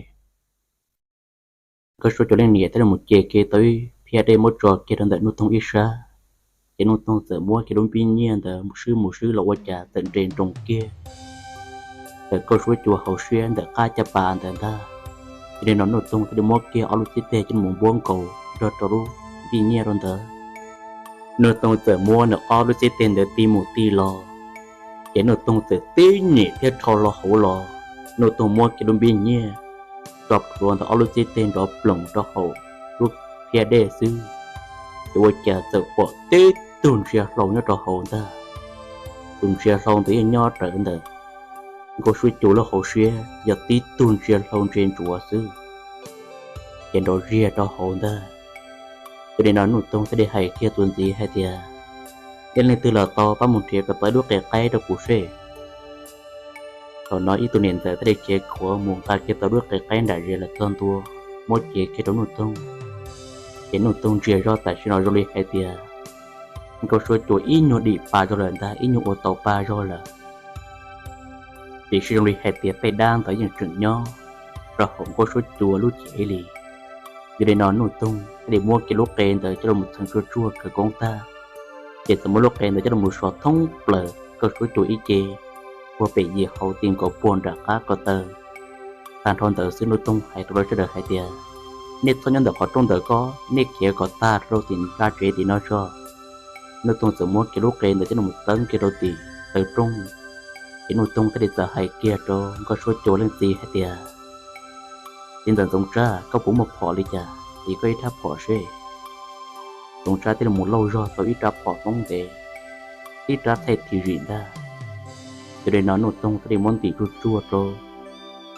Nkauj Suab Cua leej niam thiaj li mus ce kiag tau ib phiab dej muab tso kiag rau ntawm Nuj Toog ib sab, ces Nuj Toog txawm muab kiag lub npib nyiaj ntawd swb mus swb los ua cas txawm nres nroos kiag ntawm Nkauj Suab Cua hauv siab ntawm qab caj pas ntawd ntag. Yog li no Nuj Toog thiaj li muab kiag ob lub txib teg coj mus npuab nkaus nrog rau lub npib nyiaj rau ntawd. Nuj Toog txawm muab nws ob lub txib teg ntawd ti mus ti los, ces Nuj Toog txawm tib nyem thiab rho hlo hauv los. Nuj Toog muab kiag lub npib nyiaj tso plhuav ntawm ob lub txib teg nrov ploom rau hauv lub phiab dej xwb, ces ua cas txawm pom tib tug ntsia hlau nyob rau hauv ntag. Tus ntsia hlau ntawd yeej nyob rawv ntawm Nkauj Suab Cua lub hauv siab, yog tib tug ntsia hlau ntsia ntsuav xwb, ces nrov ziag rau hauv ntag. Yog li no Nuj Toog thiaj li hais kiag tus ntxiv hais tias, Yog leej twg los tau pab mus nrhiav kom tau ib lub qe qaib rau kuv seb. Thaum no ib tug niam ntxawm thiaj li khiav khuav mus nqa kiag tau lub qe qaib nram zes los txog ntua, muab cev kiag rau Nuj Toog. Ces Nuj Toog ntsia zoj tam sim no zoo li hais tias Nkauj Suab Cua ib nyuag dim pa zog lawm ntag, ib nyuag ua tau pa zog lawm. Tiam sis zoo li hais tias tej dab ntawd yeej tseem nyob rau hauv Nkauj Suab Cua lub cev li. Yog li no Nuj Toog thiaj li muab kiag lub qe ntawd coj los txheev tsuag tsuag khawv koob tag, ces txawm muab lub qe ntawd coj los so thoob plaws Nkauj Suab Cua ib ce puag pem yim hauv ti nkaus puag nram qab ko taw. Tag nrho ntawd xwb Nuj Toog hais rau lawv sawv daws hais tias, Nej txhob nyob ntawm qhov rooj ntawd ko, nej khiav kom tag rau tim nra tsev tim no tso. Nuj Toog txawm muab kiag lub qe ntawd coj los txeeb kiag rau tim taw rooj, ces Nuj Toog thiaj li txawm hais kiag rau Nkauj Suab Cua leej txiv hais tias, Txiv ntxawm Ntxoov Tsab, koj puas muaj phom li cas? Tiv koj ib rab phom seb. Ntxoov Tsab thiaj li mus lauj zog tau ib rab phom hmoob ntev, ib rab thaij thim zim ntag. Yog li no Nuj Toog thiaj li muab ntim tsuag tsuag rau,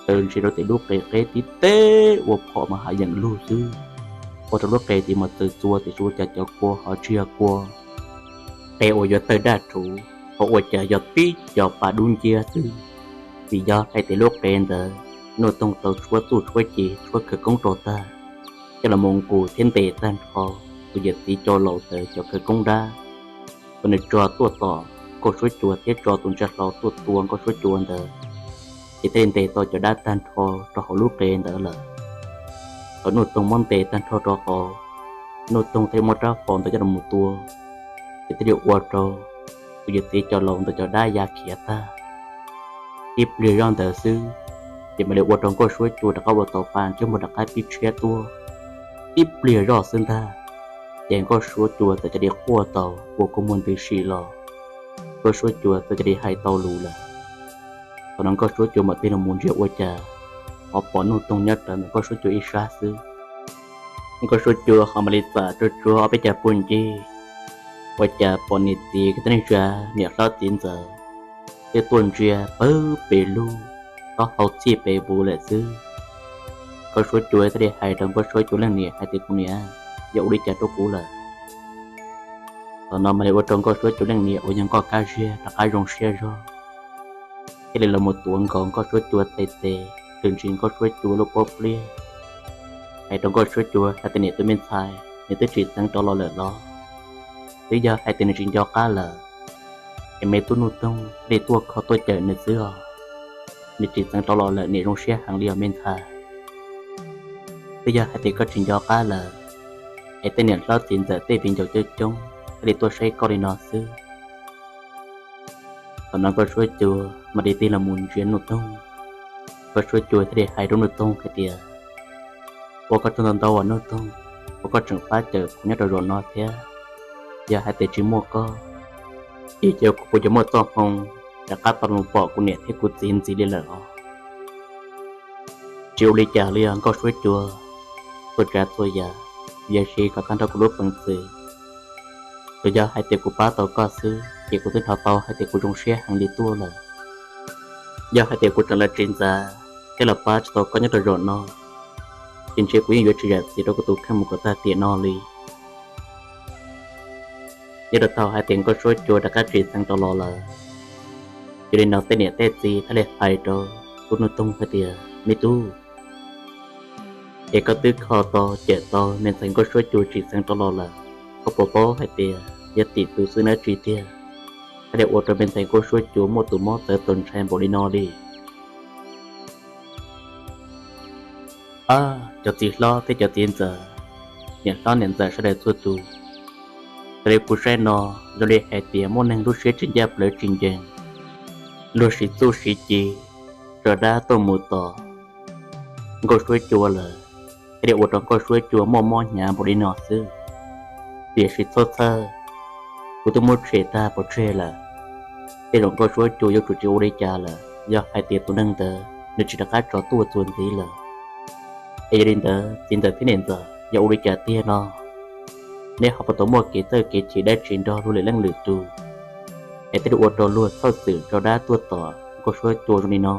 taw ntsia rau tim lub qe qeb tib teb ua phom mas hav yeem lug xwb, ua rau lub qe tid mas txawm txua tiam sis ua cas cov kua ho tsis yog kua qe uas yuav tawg daj rhuv, ho ua cas yog tib co pa dub nciab xwb. Vim yog hais tias lub qe ntawd Nuj Toog tau tshuab txuj tshuab ci tshuab khawv koob rau tag, coj los mus nqus thiab ntes tag nrho tus yawm txiv cov laus ntawd cov khawv koob dab uas nws tso tuaj tom Nkauj Suab Cua thiab tso tus ntsia hlau tuaj tua Nkauj Suab Cua ntawd, ces thiaj li ntes tau cov dab tag nrho rau hauv lub qe ntawd lawm. Thaum Nuj Toog muab ntes tag nrho rau hauv, Nuj Toog thiaj li muab rab phom ntawd coj los mus tua, ces thiaj li ua rau tus yawm txiv cov laus ntawd cov dab ya khiav tag. Ib pliag zoj ntawd xwb, Ces mam li ua rau Nkauj Suab Cua rov qab ua tau pa ntsej muag rov qab pib tshiab tuaj. Tib pliag zoj xwb ntag, ces Nkauj Suab Cua txawm cia li quaj tau ua kua muag ntws sim los. Nkauj Suab Cua txawm cia li hais tau lus lawm. Thaum no Nkauj Suab Cua mam tig los mus ntsia ua cas ho pom Nuj Toog nyob rawv ntawm Nkauj Suab Cua ib sab xwb. Nkauj Suab Cua ho mam li txawm tsuag tsuag ob peb caug puag ncig, ua cas pom niam txiv kwv tij neej tsa, niam hlob txiv ntxawm twb tuaj ntsia pawg pes lug, taub hau txhij pes vus lawm xwb. Nkauj Suab Cua thiaj li hais rau Nkauj Suab Cua leej niam hais tias, Kuv niam, yog ua li cas rau kuv lawm? Thaum no mam li ua rau Nkauj Suab Cua leej niam uas yog Nkauj Kab Ziag rov qab zoo siab zog, thiaj li los mus tuav nkaus Nkauj Suab Cua txhais tes, tshwm ntsis Nkauj Suab Cua lub pob pliaj, hais rau Nkauj Suab Cua hais tias, Niam, tus me ntxhais nws twb tsis txeev rov los lawm los? Twb yog hais tias nws tsis nco qab lawm, es me tub Nuj Toog thiaj li tuaj kho tuaj cawm nws xwb os. Nws tsis txeev rov los lawm, niam zoo siab heev li os me ntxhais. Twb yog hais tias koj tsis nco qab lawm, es tej niam hlob txiv ntxawm tej viv ncaus coob coob thiaj li tuaj saib koj li no xwb. Thaum no Nkauj Suab Cua mam li tig los mus ntsia Nuj Toog. Nkauj Suab Cua thiaj li hais rau Nuj Toog hais tias, Ua koj tsaug ntau ntau as Nuj Toog, uas koj tseem pab cawm kuv nyob rau zaum no thiab. Yog hais tias tsis muaj koj, ces cia kuv puas yuav muaj txoj hmoo rov qab tau los pom kuv niam thiab kuv txiv ntxiv li lawm os? Tsis ua li cas li os Nkauj Suab Cua, txhua tsav txhua yam yog siv kom tag nrho kuv lub peev xwm. Tsuas yog hais tias kuv pab tau koj xwb ces kuv twb hnov tau hais tias kuv zoo siab heev li tuaj lawm. Yog hais tias kuv tseem los tsis ntxav thiab los pab tsis tau koj nyob rau zaum no, ces ntshe kuv yeej yuav tsis zam txim rau kuv tus kheej mus kom tag tiam no li. Nyob rau thaum hais tias Nkauj Suab Cua rov qab tsis txeev rov los lawm, yog li no tej niam tej txiv thiaj li hais rau tub Nuj Toog hais tias, Me tub, es koj twb kho tau cawm tau me ntxhais Nkauj Suab Cua tsis txeev rov los lawm, koj puas paub hais tias yog tim tus xwb dab tsi tiag thiaj li ua rau me ntxhais Nkauj Suab Cua muaj tus mob txawv tus ntshai npaum li no li? Ab, cov txiv hlob thiab cov txiv ntxawm, niam hlob niam ntxawm sawv daws txhua tus, raws li kuv saib no zoo li hais tias muaj neeg lub siab tsis ncaj plawv tsis ncees, luag siv txuj siv ci tso dab tuaj mus tom Nkauj Suab Cua lawm, thiaj li ua rau Nkauj Suab Cua muaj mob hnyav npaum li no xwb. Tiam sis txhob txhawj, kuv twb muab tshem tag pov tseg lawm. Tej zaum Nkauj Suab Cua yuav tsum tsis ua li cas lawm yog hais tias tus neeg ntawd nws tsis rov qab tso tuaj txuas ntxiv lawm. Es yog li ntawd txiv ntxawm thiab niam ntxawm, yog ua li cas tiag no, neb ho puas tau muaj kev txawj kev chim dab tsi nrog luag lwm leej lwm tus, es thiaj li ua rau luag txhob txwm tso dab tuaj tom Nkauj Suab Cua zoo li no?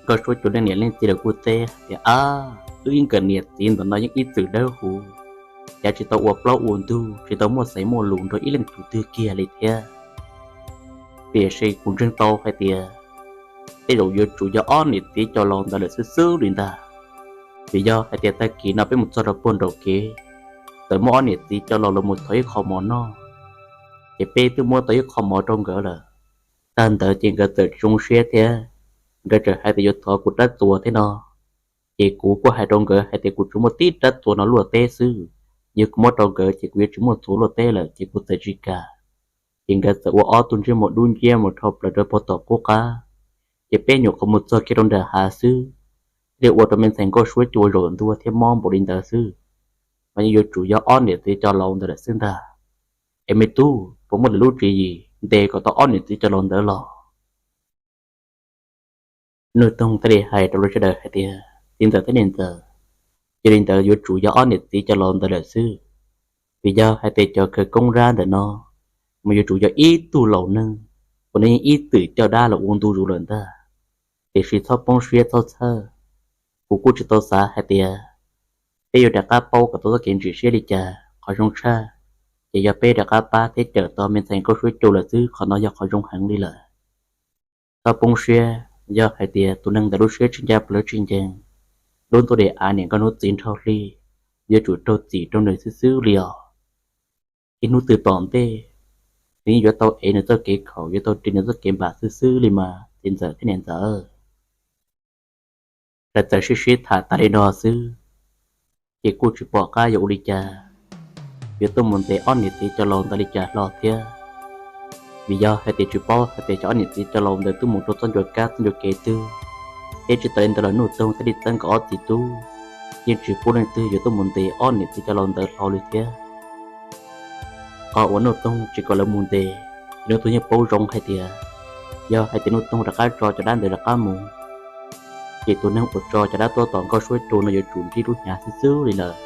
Nkauj Suab Cua leej niam leej txiv lawv kuj teb tias, Ab, wb ib nkawm niam txiv ntawm no yeej ib txwm dawb huv, cav tsis tau ua plaub ua ntug, tsis tau muaj xaiv muaj lus nrog ib leej twg kiag li thiab. Tiam sis kuv ntseeg tau hais tias tej zaum yuav tsum yog ob niam txiv cov laus ntawd lawm xwb xwb li ntag. Vim yog hais tias tag kis no peb mus txog rau puag nraum kev, txawm muaj ob niam txiv cov laus los mus thov ib qho mov noj, ces peb twb muab tau ib qho mov rau nkawd lawm. Tag ntawd ces nkawd txawm tsis zoo siab thiab, nkawd txawm hais tias yuav thov kuv rab txuas thiab no. Ces kuv kuj hais rau nkawd hais tias kuv tsuas muaj tib rab txuas no luaj teb xwb, yog kuv muab rau nkawd ces kuv yuav tsis muaj txuas luaj teb lawm ces kuv txawm tsis kam. Ces nkawd txawm ua ob tug ntsej muag dub nciab mus dhau plaws rau puag tom qub qab, ces peb nyuam qhuav mus txog kiag rau nram hav xwb, thiaj li ua rau me ntxhais Nkauj Suab Cua zaum ntua thiab mob npaum li ntawd xwb. Mas yeej yuav tsum yog ob niam txiv cov laus ntawd lawm xwb ntag. Es me tub, puas muaj lwm lub tswv yim ntes kom tau ob niam txiv cov laus ntawd los? Nuj Toog thiaj li hais rau lawv sawv daws hais tias, Txiv ntxawm thiab niam ntxawm, yog li ntawd yuav tsum yog ob niam txiv cov laus ntawd lawm xwb. Vim yog hais tias cov khawv koob zab ntawm no, mas yuav tsum yog ib tug laus neeg uas nws yeej ib txwm coj dab los ua ntu zus lawm ntag. Tiam sis txhob poob siab txhob txhawj, kuv kuj tsis tau xav hais tias peb yuav rov qab paub kom tau txoj kev ntsim siab li cas. Qhov zoo tshaj, ces yog peb rov qab pab thiab cawm tau me ntxhais Nkauj Suab Cua lawm xwb, qhov no yog qhov zoo heev li lawm. Txhob poob siab, yog hais tias tus neeg ntawd lub siab tsis ncaj plawv tsis ncees, lub ntuj dim av niam nkauj hnub txiv nraug hli yuav tsum raug txim rau nws xwb xwb li os. Ib hnub twg tom ntej, nws yeej yuav tau ev nws txoj kev khaum, yuav tau ris nws txoj kev npam xwb xwb li mas txiv ntxawm thiab niam ntxawm. Lawv txawm sib sib tham tas li no xwb, ces kuj tsis pom qab yuav ua li cas, yuav tuaj mus ntes ob niam txiv cov laus ntawd li cas hlo thiab. Vim yog hais tias tsis paub hais tias cov ob niam txiv cov laus ntawd twb mus rau txoj ncua kab txoj ncua kev twg, thiab tsis tas li ntawd los Nuj Toog thiaj li txeeb nkawd ob txiv tub, yeej tsis pub leej twg yuav tuaj mus ntes ob niam txiv cov laus ntawd hlo li thiab. Qhov uas Nuj Toog tsis kom lawv mus ntes, ces Nuj Toog yeej paub zoo hais tias yog hais tias Nuj Toog rov qab tso cov dab ntawd rov qab mus, ces tus neeg uas tso cov dab tuaj tom Nkauj Suab Cua no yuav tsum ntsib lub hnyav xwb xwb li lawm.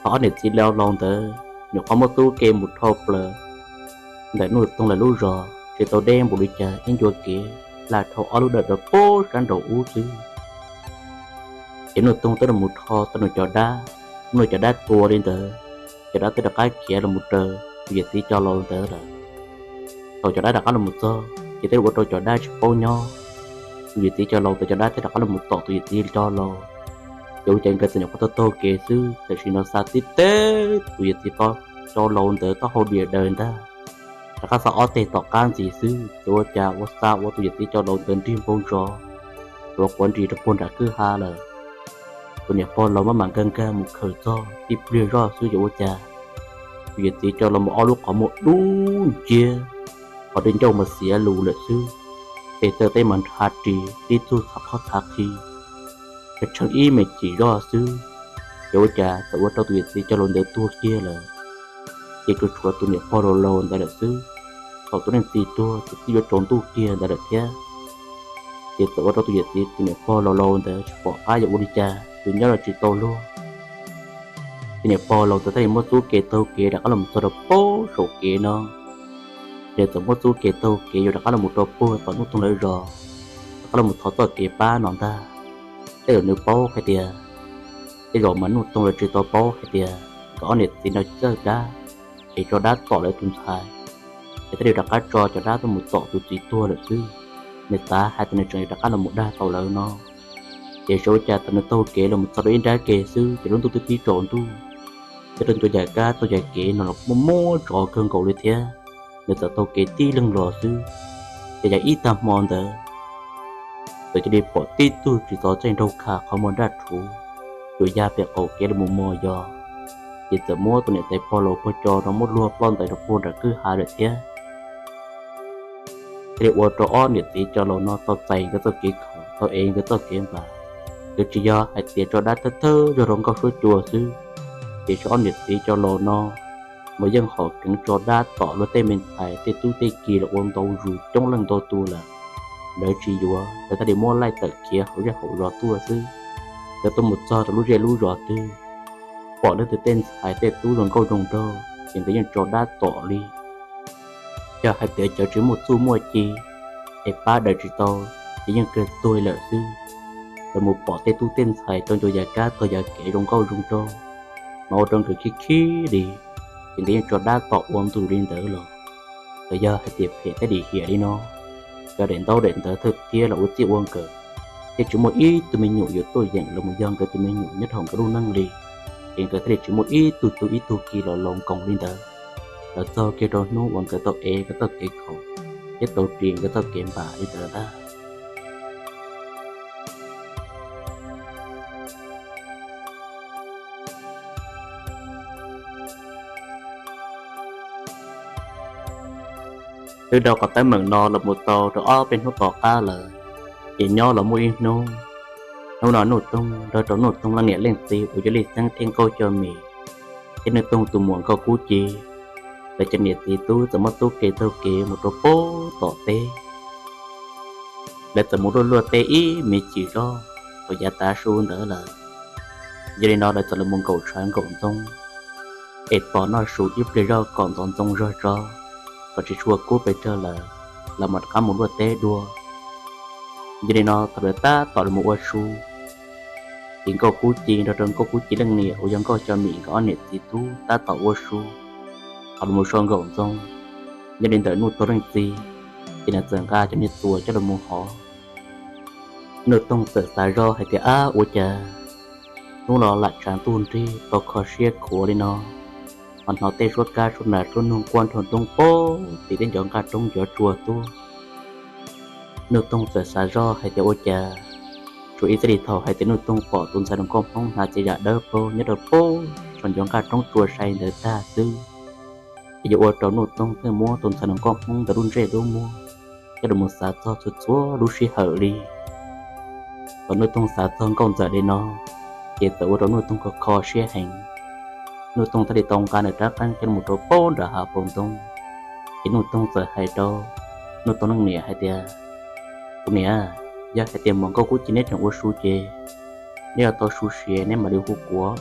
Qhov ob niam txiv laus laus ntawd nyuam qhuav muab txuj kev mus dhau plaws ntawm Nuj Toog lawv lub zos tsis tau deb npaum li cas, ib ncua kev laj dhau ob lub dawm rau pem sab nraum ub xwb. Ces Nuj Toog twb los mus rho tau nws cov dab, muab nws cov dab tua li ntawd, cov dab twb rov qab khiav los mus raws tus yawm txiv cov laus ntawd lawm. Thaum cov dab rov qab los mus txog ces twb ua rau cov dab tsis paub nyob, tus yawm txiv cov laus ntawd cov dab twb rov qab los mus tom tus yawm txiv cov laus. Ces ua cas nkawd txawm nyuam qhuav tau taug kev xwb, tam sim no xa tib teb tus yawm txiv cov laus ntawd taub hau diam daws ntag, rov qab xa ob teg tom qab ntxiv xwb, ces ua cas ua xa ua tus yawm txiv cov laus ntawd nrig npoo zos, quav quav nris rau puag nram kwj ha lawm. Tus niam pog laus maj mam nkag nkag mus khaws txog tib pliag zoj xwb ces ua cas tus yawm txiv cov laus mus ob lub qhov muag dub nciab, qhov dej ncauj mas xiav lus lawm xwb, tes taw teb mas nrhav ris tib tug txhav qhov txhav qhi, tshee ib me chim zoj xwb, ces ua cas txawm ua rau tus yawm txiv cov laus ntawd tuag kiag lawm. Ces tsuas tshuav tus niam pog laus laus ntawd lawm xwb. Thaum tus leej txiv tuag ces twb yuav tsaus ntuj kiag ntawd lawm thiab. Ces txawm ua rau tus yawm txiv tus niam pog laus laus ntawd tsis pom qab yuav ua li cas, twb nyob los tsis tau luag. Tus niam pog laus ntawd thiaj li muab txuj kev taug kev rov qab los txog rau pem saum kev no. Ces txawm muab txuj kev taug kev yuav rov qab los rau puag tom Nuj Toog lawv zos, rov qab los thov txoj kev pab no ntag. Tej zaum nws paub hais tias, tej zaum mas Nuj Toog lawv tsis tau paub hais tias nkawd ob niam txiv no txawj dab, es tso dab tom lawv tus ntxhais, ces thiaj li rov qab tso cov dab tuaj mus tom tus txiv tuag lawm xwb. Nws xav hais tias nws tseem yuav rov qab los dag tau lawv no. Ces xyov ua cas thaum nws taug kev los txog rau ib nrab ke xwb ces lub ntuj twb pib tsaus ntuj, thiab rau ncua yam kab txoj yam kev no los muaj muaj tsov kawg nkaus li thiab. Nws txawm taug kev tib leeg los xwb, ces yog ib tag hmo ntawd txawm cia li pom tib tug tsis txog txaij nraug kha qhov muag nraj rhuv, cuas ya pem qaum kev los mus mos yos, ces txawm muab tus niam tais pog laus pog co rau muab luag ploj ntais rau puag nram kwj ha lawm thiab. Thiaj li ua rau ob niam txiv cov laus no tau txais nkawd txoj kev khaum, tau ev nkawd txoj kev npam. Nkawd tsis yog hais tias tso dab thawj thawj zog rau Nkauj Suab Cua xwb, tiam sis ob niam txiv cov laus no mas yeej hom keev tso dab tom luag tej me ntxhais tej tub tej ki los ua ntau zus coob leej ntau tus lawm. Lawv tsis yuav, lawv thiaj li muab laij tawm khiav hauv zej hauv zos tuaj xwb. Nkawd tuaj mus txog rau lub zej lub zos twg, pom leej twg tej ntxhais tej tub zoo nkauj zoo nraug ces nkawd yeej tso dab tom li. Yog hais tias cov tsis muaj txuj muaj ci es pab daws tsis tau, ces yeej kawg tuag lawm xwb. Lawv mus pom tej tub tej ntxhais rau ncua yam kab txog yam kev zoo nkauj zoo nraug, mas ua rau nkawd khib khib li, ces nkawd yeej tso dab tom ua ntu li ntawd los. Txawm yog hais tias phem thiab lim hiam li no, cov daim ntaub daim ntawv thawj thiab los ua txij ua nkawm, thiab tsis muaj ib tug me nyuam yuav tuaj yeem los mus yog nkawd tus me nyuam nyob rau hauv nkawd lub neej li, ces nkawd thiaj li tsis muaj ib tug tub ib tug ki los laus nkoos li ntawd. Los txog kiag rau hnub uas nkawd tau ev nkawd txoj kev khaum thiab tau ris nkawd txoj kev npam li ntawd ntag. Twb dhau qhov teeb meem no los mus tau rau ob peb hnub tom qab lawm, ces nyob los muaj ib hnub, hnub no Nuj Toog nrog rau Nuj Toog leej niam leej txiv uas yog Lij Xeeb thiab Nkauj Coj Mim, thiab Nuj Toog tus muam Nkauj Kub Ci, lawv cov niam txiv tub txawm muab txuj kev taug kev mus rau puag tom teb. Lawv txawm mus luaj luaj teb ib me chim zog thaum yav tav su ntawd lawm. Yog li no lawv txawm los mus nkaum tshav nkaum ntxoo es tos noj su ib pliag zog kom ntxoov ntxoo zog tso, kom tsis tshua kub pes tsawg lawm, lawv mam rov qab mus luaj teb dua. Yog li no thaum lawv tab tom los mus ua su, ces Nkauj Kub Ci nrog rau Nkauj Kub Ci leej niam uas yog Nkauj Coj Mim nkawd ob niam txiv tub tab tom ua su, thaum los mus so nkaum ntxoo, yog li ntawm Nuj Toog leej txiv, ces nws txawm nqa cov niag txuas coj los mus hov. Nuj Toog txawm xav zoj hais tias, ab, ua cas hnub no lam tshav ntuj nrig tau kho siab khuav li no, ho hnov tej suab kab suab nas suab noog quaj nrog ntoob pem tim tej ncov nqaj roob ncov tsua tuaj. Nuj Toog txawm xav zoj hais tias ua cas tsuas ib txij li thaum hais tias Nuj Toog pom tus ntxhais hluas nkauj Hmoob hnav txiv yam dawb paug nyob rau pem saum ncov nqaj roob tsua sai ntawd tag xwb, Ces yuav ua rau Nuj Toog thiaj muab tus ntxhais hluas nkauj Hmoob ntawd lub ntsej lub muag coj los xav txog txhua txhua lub sij hawm li. Thaum Nuj Toog xav txog Nkauj Ntxawm li no, ces txawm ua rau Nuj Toog kho kho siab heev. Nuj Toog thiaj li tau nqa nws rab qeej coj mus rau pem nram hav paus ntoo. Ces Nuj Toog txawm hais rau Nuj Toog leej niam hais tias, Kuv niam, yog hais tias Muam Nkauj Kub Ci neb tseem ua su ces neb yuav tau su siav neb mam li hu kuv,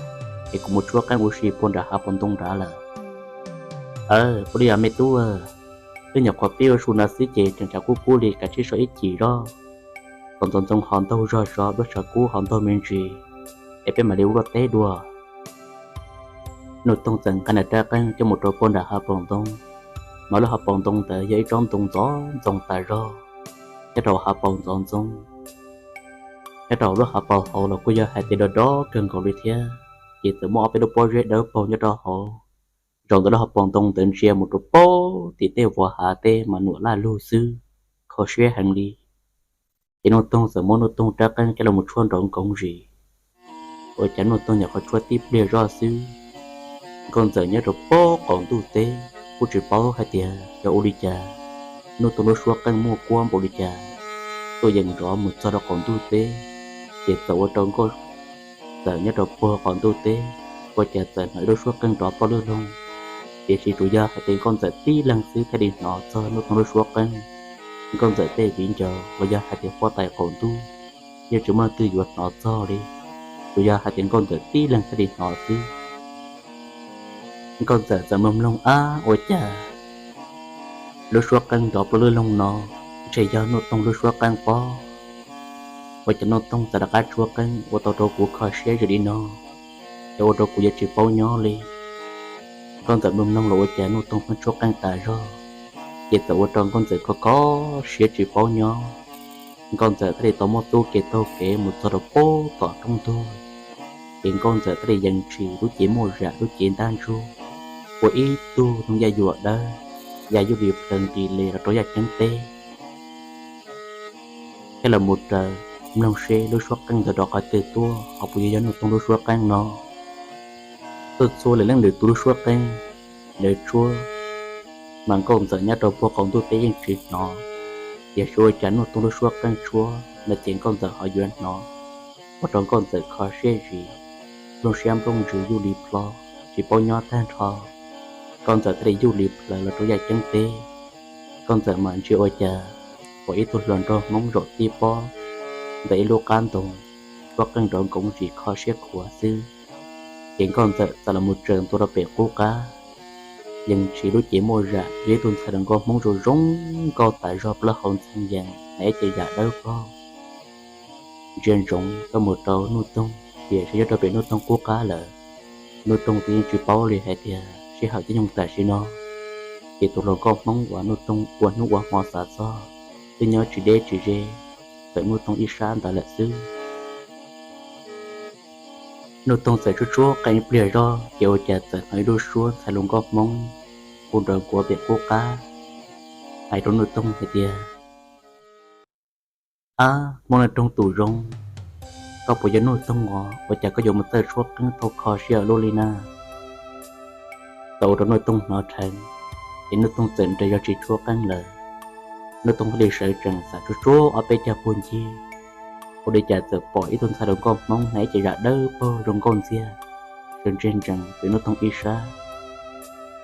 es kuv mus tshuab qeej ua si puag nram hav paus ntoo nrad lawm. Aw, ua li os me tub, wb nyuam qhuav pib ua su no xwb ces tseem tshav kub kub li, kav tsij so ib chim zog, kom ntxoov ntxoo ho ntaug zog tso, duab tshav kub ho ntaug me ntsis, es peb mam li ua luaj teb dua. Nuj Toog txawm nqa nws rab qeej coj mus rau puag nram hav paus ntoo, mas lub hav paus ntoo ntawd yog ib tsob ntoo ntxoov ntxoo tas zog nyob rau hav paus ntxoov ntxoo. Nyob rau lub hav paus hauv los kuj yog hais tias do do kawg nkaus li thiab, ces txawm muaj ob peb lub pob zeb dawb paug nyob rau hauv. Zaum ntawm lub hav paus ntoo ntawd ntsia mus rau pem tim tej vuas hav tej mas nuam laj lug xwb, kho siab heev li. Ces Nuj Toog txawm muab Nuj Toog rab qeej coj los tshuab nrov nkoov zis, ua cas Nuj Toog nyuam qhuav tshuab tib pliag zoj xwb, Nkauj Ntxawm nyob rau pem qaum ntuj teb kuj tsis paub hais tias yog ua li cas, Nuj Toog lub suab qeej muaj kuab npaum li cas, tuaj yeem nrov mus txog rau qaum ntuj teb. Ces txawm ua rau Nkauj Ntxawm nyob rau puag qaum ntuj teb, ua cas txawm hnov ib lub suab qeej nrov ploj lwj loog. Tiam sis tsuas yog hais tias Nkauj Ntxawm tib leeg xwb thiaj li hnov txog Nuj Toog lub suab qeej. Nkauj Ntxawm tej viv ncaus los yog hais tias huab tais qaum ntuj yeej tsis muaj leej twg yuav hnov txog li, tsuas yog hais tias Nkauj Ntxawm tib leeg thiaj li hnov xwb. Nkauj Ntxawm txawm mloog mloog, ab, ua cas lub suab qeej nrov ploj lwj loog no ntshe yog Nuj Toog lub suab qeej pob. Ua cas Nuj Toog txawm rov qab tshuab qeej ua tau rau kuv kho siab zoo li no, es ua rau kuv yuav tsis paub nyob li. Nkauj Ntxawm mloog mloog los ua cas Nuj Toog pheej tshuab qeej tas zog, ces txawm ua rau Nkauj Ntxawm kho kho siab tsis paub nyob. Nkauj Ntxawm thiaj li tau muab txub kev taug kev mus txog rau pem tom roob ntug, ces Nkauj Ntxawm thiaj li yees tshis lub cev muaj zam lub cev ntab ntsug, ua ib tug noog yaj yuam dawb, ya yuj li plhaws nqis li los rau yaj ceeb teb. Thiab los mus raws mloog seb lub suab qeej ntawd rov qab twg tuaj, ho puas yog yog Nuj Toog lub suab qeej no. Tuaj txhua lwm leej lwm tus lub suab qeej, lawv tshuab, mas Nkauj Ntxawm nyob rau puag qaum ntuj teb yeej tsis hnov, tiam sis ua cas Nuj Toog lub suab qeej tshuab no ces Nkauj Ntxawm ho yuav hnov, ua rau Nkauj Ntxawm kho siab zis, nplooj siab nplooj ntsws yuj li plho, tsis paub nyob tag nrho. Nkauj Ntxawm thiaj li yuj li plhaws los rau yaj ceeb teb. Nkauj Ntxawm mam ntsia ua cas pom ib tug hluas nraug Hmoob zaum tib pob ntawm ib lub qab ntoo, suab qeej nrov nkoov zis kho siab khuav xwb. Ces Nkauj Ntxawm txawm los mus tsaws ntua rau pem qub qab, yees tshis lub cev muaj zam, yog ib tug ntxhais hluas nkauj Hmoob zoo zoo nkauj tas zog, plaub hau ntxhee yees, hnav ib ce zam dawb paug, ntsia ntsoov tuaj mus rau Nuj Toog, tiam sis nyob rau pem Nuj Toog qub qab lawm. Nuj Toog twb yeej tsis paub li hais tias sij hawm caij nyoog tam sim no, ces tus hluas nkauj Hmoob uas Nuj Toog ua hnub ua hmo xav txog twb nyob tsis deb tsis ze ntawm Nuj Toog ib sab ntawd lawm xwb. Nuj Toog txawm tshuab tshuab qeej ib pliag zog ces ua cas txawm hnov ib lub suab ntxhais hluas nkauj Hmoob hu nrov nkuav pem qub qab hais rau Nuj Toog hais tias, Ab, Hmoob Leej Roog tus zoo, koj puas yog Nuj Toog os? Ua cas koj yuav mus txawj tshuab qeej tau kho siab ua luaj li na? Tau ua rau Nuj Toog hnov dheev, ces Nuj Toog txawm nres zog tsis tshuab qeej lawm. Nuj Toog thiaj li sawv tsees xav tshuab tshuab ob peb cag puag ncig, ua li cas txawm pom ib tug ntxhais hluas nkauj Hmoob hnav ib ce zam dawb paug zoo nkauj ntxiag, sawv ntseg ntsees pem Nuj Toog ib sab.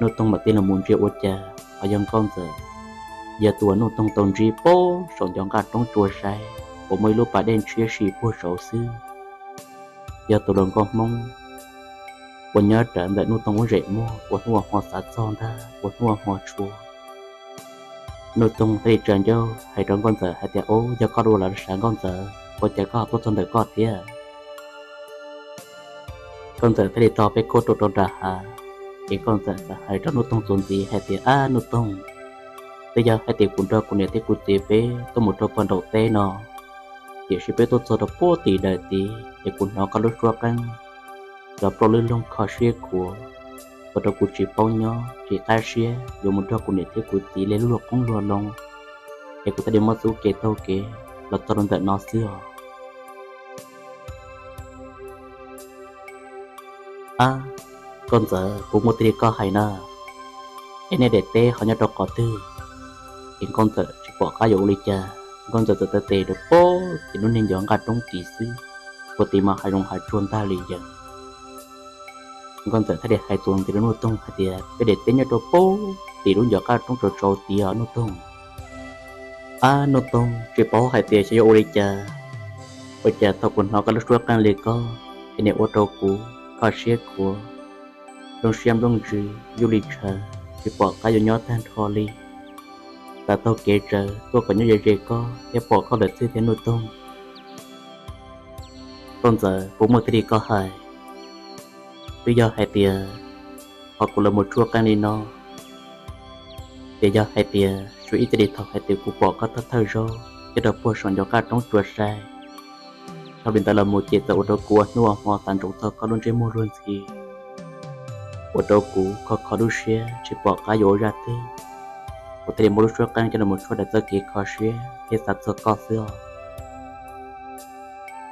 Nuj Toog mam tig los mus ntsia ua cas ho yog Nkauj Ntxawm, yog tus uas Nuj Toog tau ntsib puag saum ncov nqaj roob tsua saib uas muaj ib lub pas dej ntshiab si puag saud xwb. Yog tus hluas nkauj Hmoob uas nyob rawv ntawm Nuj Toog lub zeem muag ua hnub ua hmo xav txog ntag, ua hnub ua hmo tshua. Nuj Toog thiaj li tsa ncauj hais rau Nkauj Ntxawm hais tias, Ub, yog koj dua los sav Nkauj Ntxawm, ua cas koj ho tuaj txog ntawm koj thiab? Nkauj Ntxawm thiaj li tso peb khuab rau rau nram hav, ces Nkauj Ntxawm txawm hais rau Nuj Toog txuas ntxiv hais tias, Ab Nuj Toog, twb yog hais tias kuv nrog kuv niam thiab kuv txiv peb tuaj mus rau puag nraum teb no, tiam sis peb tuaj txog rau puag tim dawm tid ces kuv hnov koj lub suab qeej nrov ploj lwj loog kho siab khuav, ua rau kuv tsis paub nyob tsis qab siab yuav mus nrog kuv niam thiab kuv txiv li luag qoob luag loo, es kuv thiaj li muab txub kev taug kev los txog rau ntawm no xwb os. Ab, Nkauj Ntxawm, puas muaj tiag li koj hais na? Es nej daim teb ho nyob rau qhov twg? Ces Nkauj Ntxawm tsis pom qab yuav ua li cas, Nkauj Ntxawm txawm taw tes rau pem tim lub niag ncov nqaj roob tid xwb, puag tim mas hav zoov hav tsuag ntag li yees. Nkauj Ntxawm thiaj li hais tuaj ntxiv rau Nuj Toog hais tias, peb daim teb nyob rau pem tim lub ncov nqaj roob tsaus tsaus tid os Nuj Toog. Ab Nuj Toog, tsis paub hais tias xyov yuav ua li cas, ua cas thaum kuv hnov koj lub suab qeej li koj es niam ua rau kuv kho siab khuav, nplooj siab nplooj ntsws yuj li tshav, tsis pom qab yuav nyob tag nrho li. Xav taug kev tsawv tuaj kom nyob ze ze koj thiab pom koj lawm xwb thiab Nuj Toog. Nkauj Ntxawm, puas muaj thiaj li koj hais? Twb yog hais tias qhov kuv los mus tshuab qeej li no, ces yog hais tias suav ib txij li thaum hais tias kuv pom koj thawj thawj zaug nyob rau puag saum ncov nqaj roob tsuas sai, dhau li ntawd los mus ces txawm ua rau kuv ua hnub ua hmo xav ntsoov txog koj lub ntsej muag luag ntxhi, ua rau kuv kho kho lub siab tsis pom qab yuav ua zaj twg. Kuv thiaj li muab lub suab qeej coj los mus tshuab daws txoj kev kho siab thiab xav txog koj xwb os.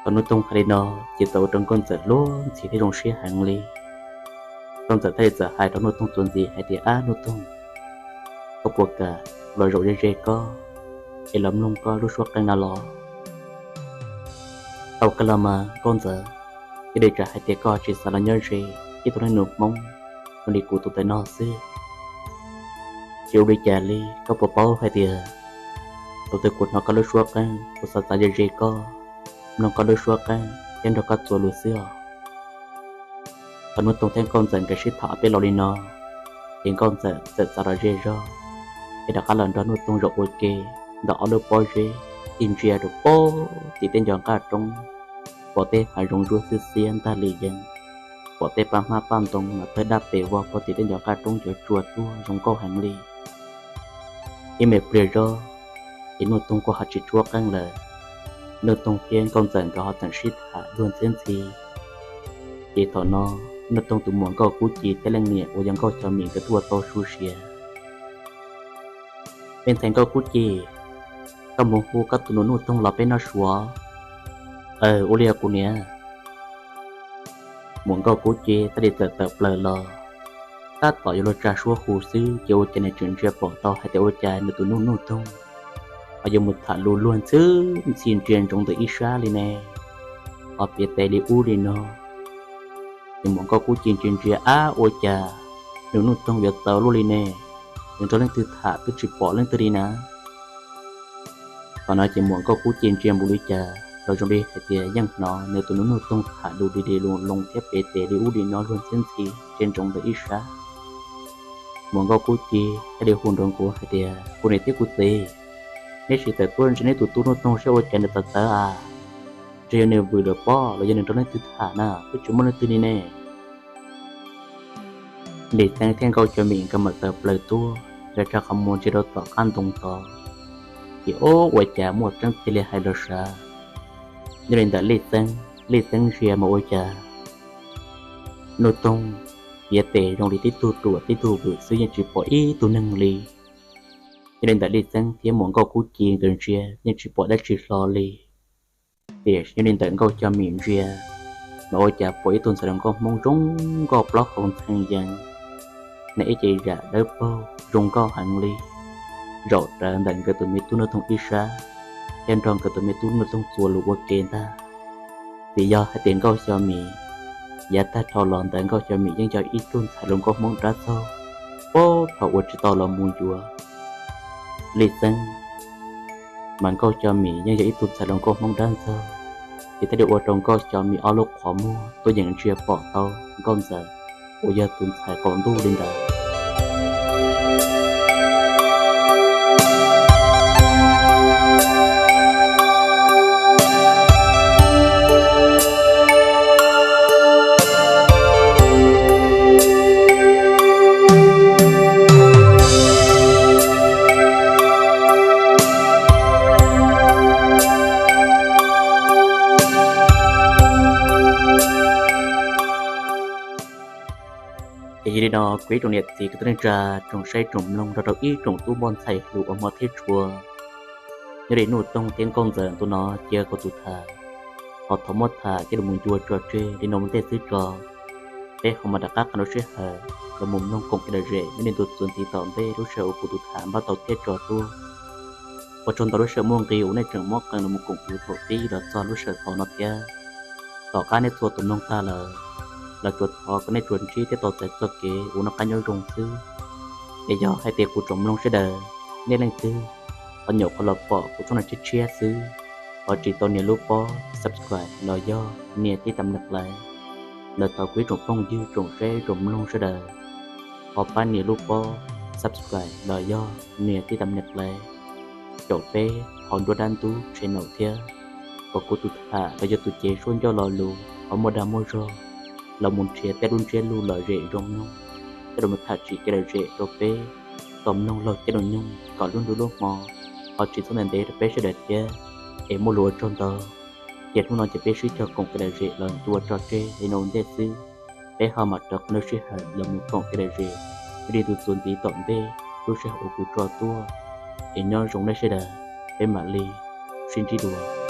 Thaum Nuj Toog hais li no, ces txawm ua rau Nkauj Ntxawm luag ntxhi thiab zoo siab heev li. Nkauj Ntxawm thiaj li txawm hais rau Nuj Toog txuas ntxiv hais tias, ab Nuj Toog, koj puas kam los zaum ze ze koj es los mloog koj lub suab qeej no los? Tau kawg los mas Nkauj Ntxawm, thiaj li tsam hais tias koj tsis xav los nyob ze ib tug neeg nus Hmoob zoo li kuv tus ntawm no xwb. Tsis ua li cas li, koj puas paub hais tias thaum twg kuv hnov koj lub suab qeej kuv xav xav ze ze koj, mloog koj lub suab qeej thiab nrog koj txuas lus xwb os. Thaum Nuj Toog thiab Nkauj Ntxawm nkawd sib tham ob peb lo li no, ces Nkauj Ntxawm txawm txav los ze zog, es rov qab los nrog Nuj Toog zaum ua ke ntawm ob lub pob zeb, tig ntsia rau pem tim tej ncov nqaj roob, pom tej hav zoov zuag xiab xiab ntag li yees, pom tej paj hmab paj ntoo mas tawg dab pes vog puag tim tej ncov nqaj roob cov tsua tuaj zoo nkauj heev li. Ib me pliag zog, ces Nuj Toog kuj ho tsis tshuab qeej lawm. Nuj Toog thiab Nkauj Ntxawm nkawd ho tseem sib tham luag ntxhiab ntxhi. Ces thaum no Nuj Toog tus muam Nkauj Kub Ci thiab leej niam uas yog Nkauj Xyo Mim nkawd tuaj tau su siav. Me ntxhais Nkauj Kub Ci, koj mus hu koj tus nus Nuj Toog los peb noj su. Aw, ua li os kuv niam. Muam Nkauj Kub Ci thiaj li txawm tawm plaws los, tab tom yuav luag tsa suab hu xwb ces ua cas nws tseem ntsia pom tau hais tias ua cas nws tus nus Nuj Toog ho yuav mus tham lus luag ntxhi ntxhi ntsia ntsoov ntawm ib sab li ne, ho piav tes li ub li no. Ces muam Nkauj Kub Ci ntsia ntsia, ab, ua cas nws Nuj Toog yuav txawv luaj li ne, nws nrog leej twg tham twb tsis pom leej twg li na. Thaum no ces muam Nkauj Kub Ci ntsia npaum li cas los zoo li hais tias yeej hnov nws tus nus Nuj Toog tham lus li li lus loo thiab piav tes li ub li no luag ntxhiab ntxhi ntsia ntsoov ntawm ib sab. Muam Nkauj Kub Ci thiaj li hu nrov nkuav hais tias, kuv niam thiab kuv txiv, neb sim tawm tuaj ntsia neb tus tub Nuj Toog saib ua cas nws txawv txawv a, ntshe yog nws vwm lawm pob los yog nws nrog leej twg tham na, twb tsis muaj leej twg li ne. Lij Xeeb thiab Nkauj Xyo Mim nkawd mam tawm plaws tuaj, nkawd tsa qhov muag ntsia rau tom qab ntoo tod, ces ua cas muaj tseeb tiag li hais los sav. Nyob li ntawm Lij Xeeb, Lij Xeeb ntsia mas ua cas Nuj Toog piav tes zoo li tib tug ruam tib tug vwm xwb, yeej tsis pom ib tug neeg li. Nyob li ntawm Lij Xeeb thiab muam Nkauj Kub Ci nkawd ntsia yeej tsis pom dab tsi hlo li. Tiam sis nyob li ntawm Nkauj Xyo Mim ntsia mas ua cas pom ib tug ntxhais hluas nkauj Hmoob zoo nkauj plaub hau ntxhee yees, nws ib ce zam dawb paug zoo nkauj heev li, zaum rawv ntawm nkawd tus me tub Nuj Toog ib sab, thiab nrog nkawd tus me tub Nuj Toog txuas lus ua ke ntag. Vim yog hais tias Nkauj Xyo Mim, yav tag dhau los ntawd Nkauj Xyo Mim yeej yog ib tug ntxhais hluas nkauj Hmoob dab txaug, puag thaum uas tsis tau los mus yuav Lij Xeeb, mas Nkauj Xyo Mim yeej yog ib tug ntxhais hluas nkauj Hmoob dab ntxaug, ces thiaj li ua rau Nkauj Xyo Mim ob lub qhov muag tuaj yeem ntsia pom tau Nkauj Ntxawm uas yog tus ntxhais qaum ntuj li ntawd. Ces yog li no kuv ib tsoom niam txiv kwv tij neej tsa, tsoom saib tsoom mloog nrog rau ib tsoom tub npoj ntxhais hluas uas hmov thiab tshua, nyob li Nuj Toog thiab Nkauj Ntxawm ntu no cia kuv tus tham, ho thov muab tham coj los mus ncua tso tseg li no ua ntej xwb tso. Peb ho mam rov qab qee lub sij hawm los mus mloog koom kev lom zem nyob li ntu txuas ntxiv tom ntej lub sij hawm uas kuv tus tham npaj tau thiab tso tuaj. Ua tsaug ntau lub sij hawm muaj nqis uas nej tseem muab qee los mus koom kuv thaum pib los txog lub sij hawm thaum no thiab. Tom qab nej txhua tus mloog tag lawm, los tsuas thov kom nej tsuas ntsib thiab tau txais txoj kev uas noj qab nyob zoo xwb. Es yog hais tias kuv tsoom mloog sawv daws, nej leej twg ho nyuam qhuav los pom kuv tshooj no tshiab tshiab xwb, ho tsis tau nias lub pob subscribe los yog nias tij tam nias like, lawm thov kuv ib tsoom phooj ywg tsoom saib tsoom mloog sawv daws, ho pab nias lub pob subscribe los yog nias tij tam nias like rau peb hauv Nruab Dab Ntub channel thiab, kom kuv tus tham los yog tus cev suab ncauj lo lus ho muaj dag muaj zog los mus nrhiav tej lub ntsiab lus lom zem zoo mloog, coj los tham tsim kev lom zem rau peb tau mloog laug caij lub nyoog kom lub ntuj lub hmo ho tsis txhob ntev ntev rau peb sawv daws thiab. Es muaj lus ua tsaug ntau. Ces hnub no ces peb sib cog koom kev lom zem los ncua tso tseg li no ua ntej xwb. Peb ho mam rov qee lub sij hawm los mus koom kev lom zem nyob li ntu txuas ntxiv tom ntej lub sij hawm uas kuv tso tuaj. Es nyob zoo nej sawv daws, peb mam li sib ntsib dua.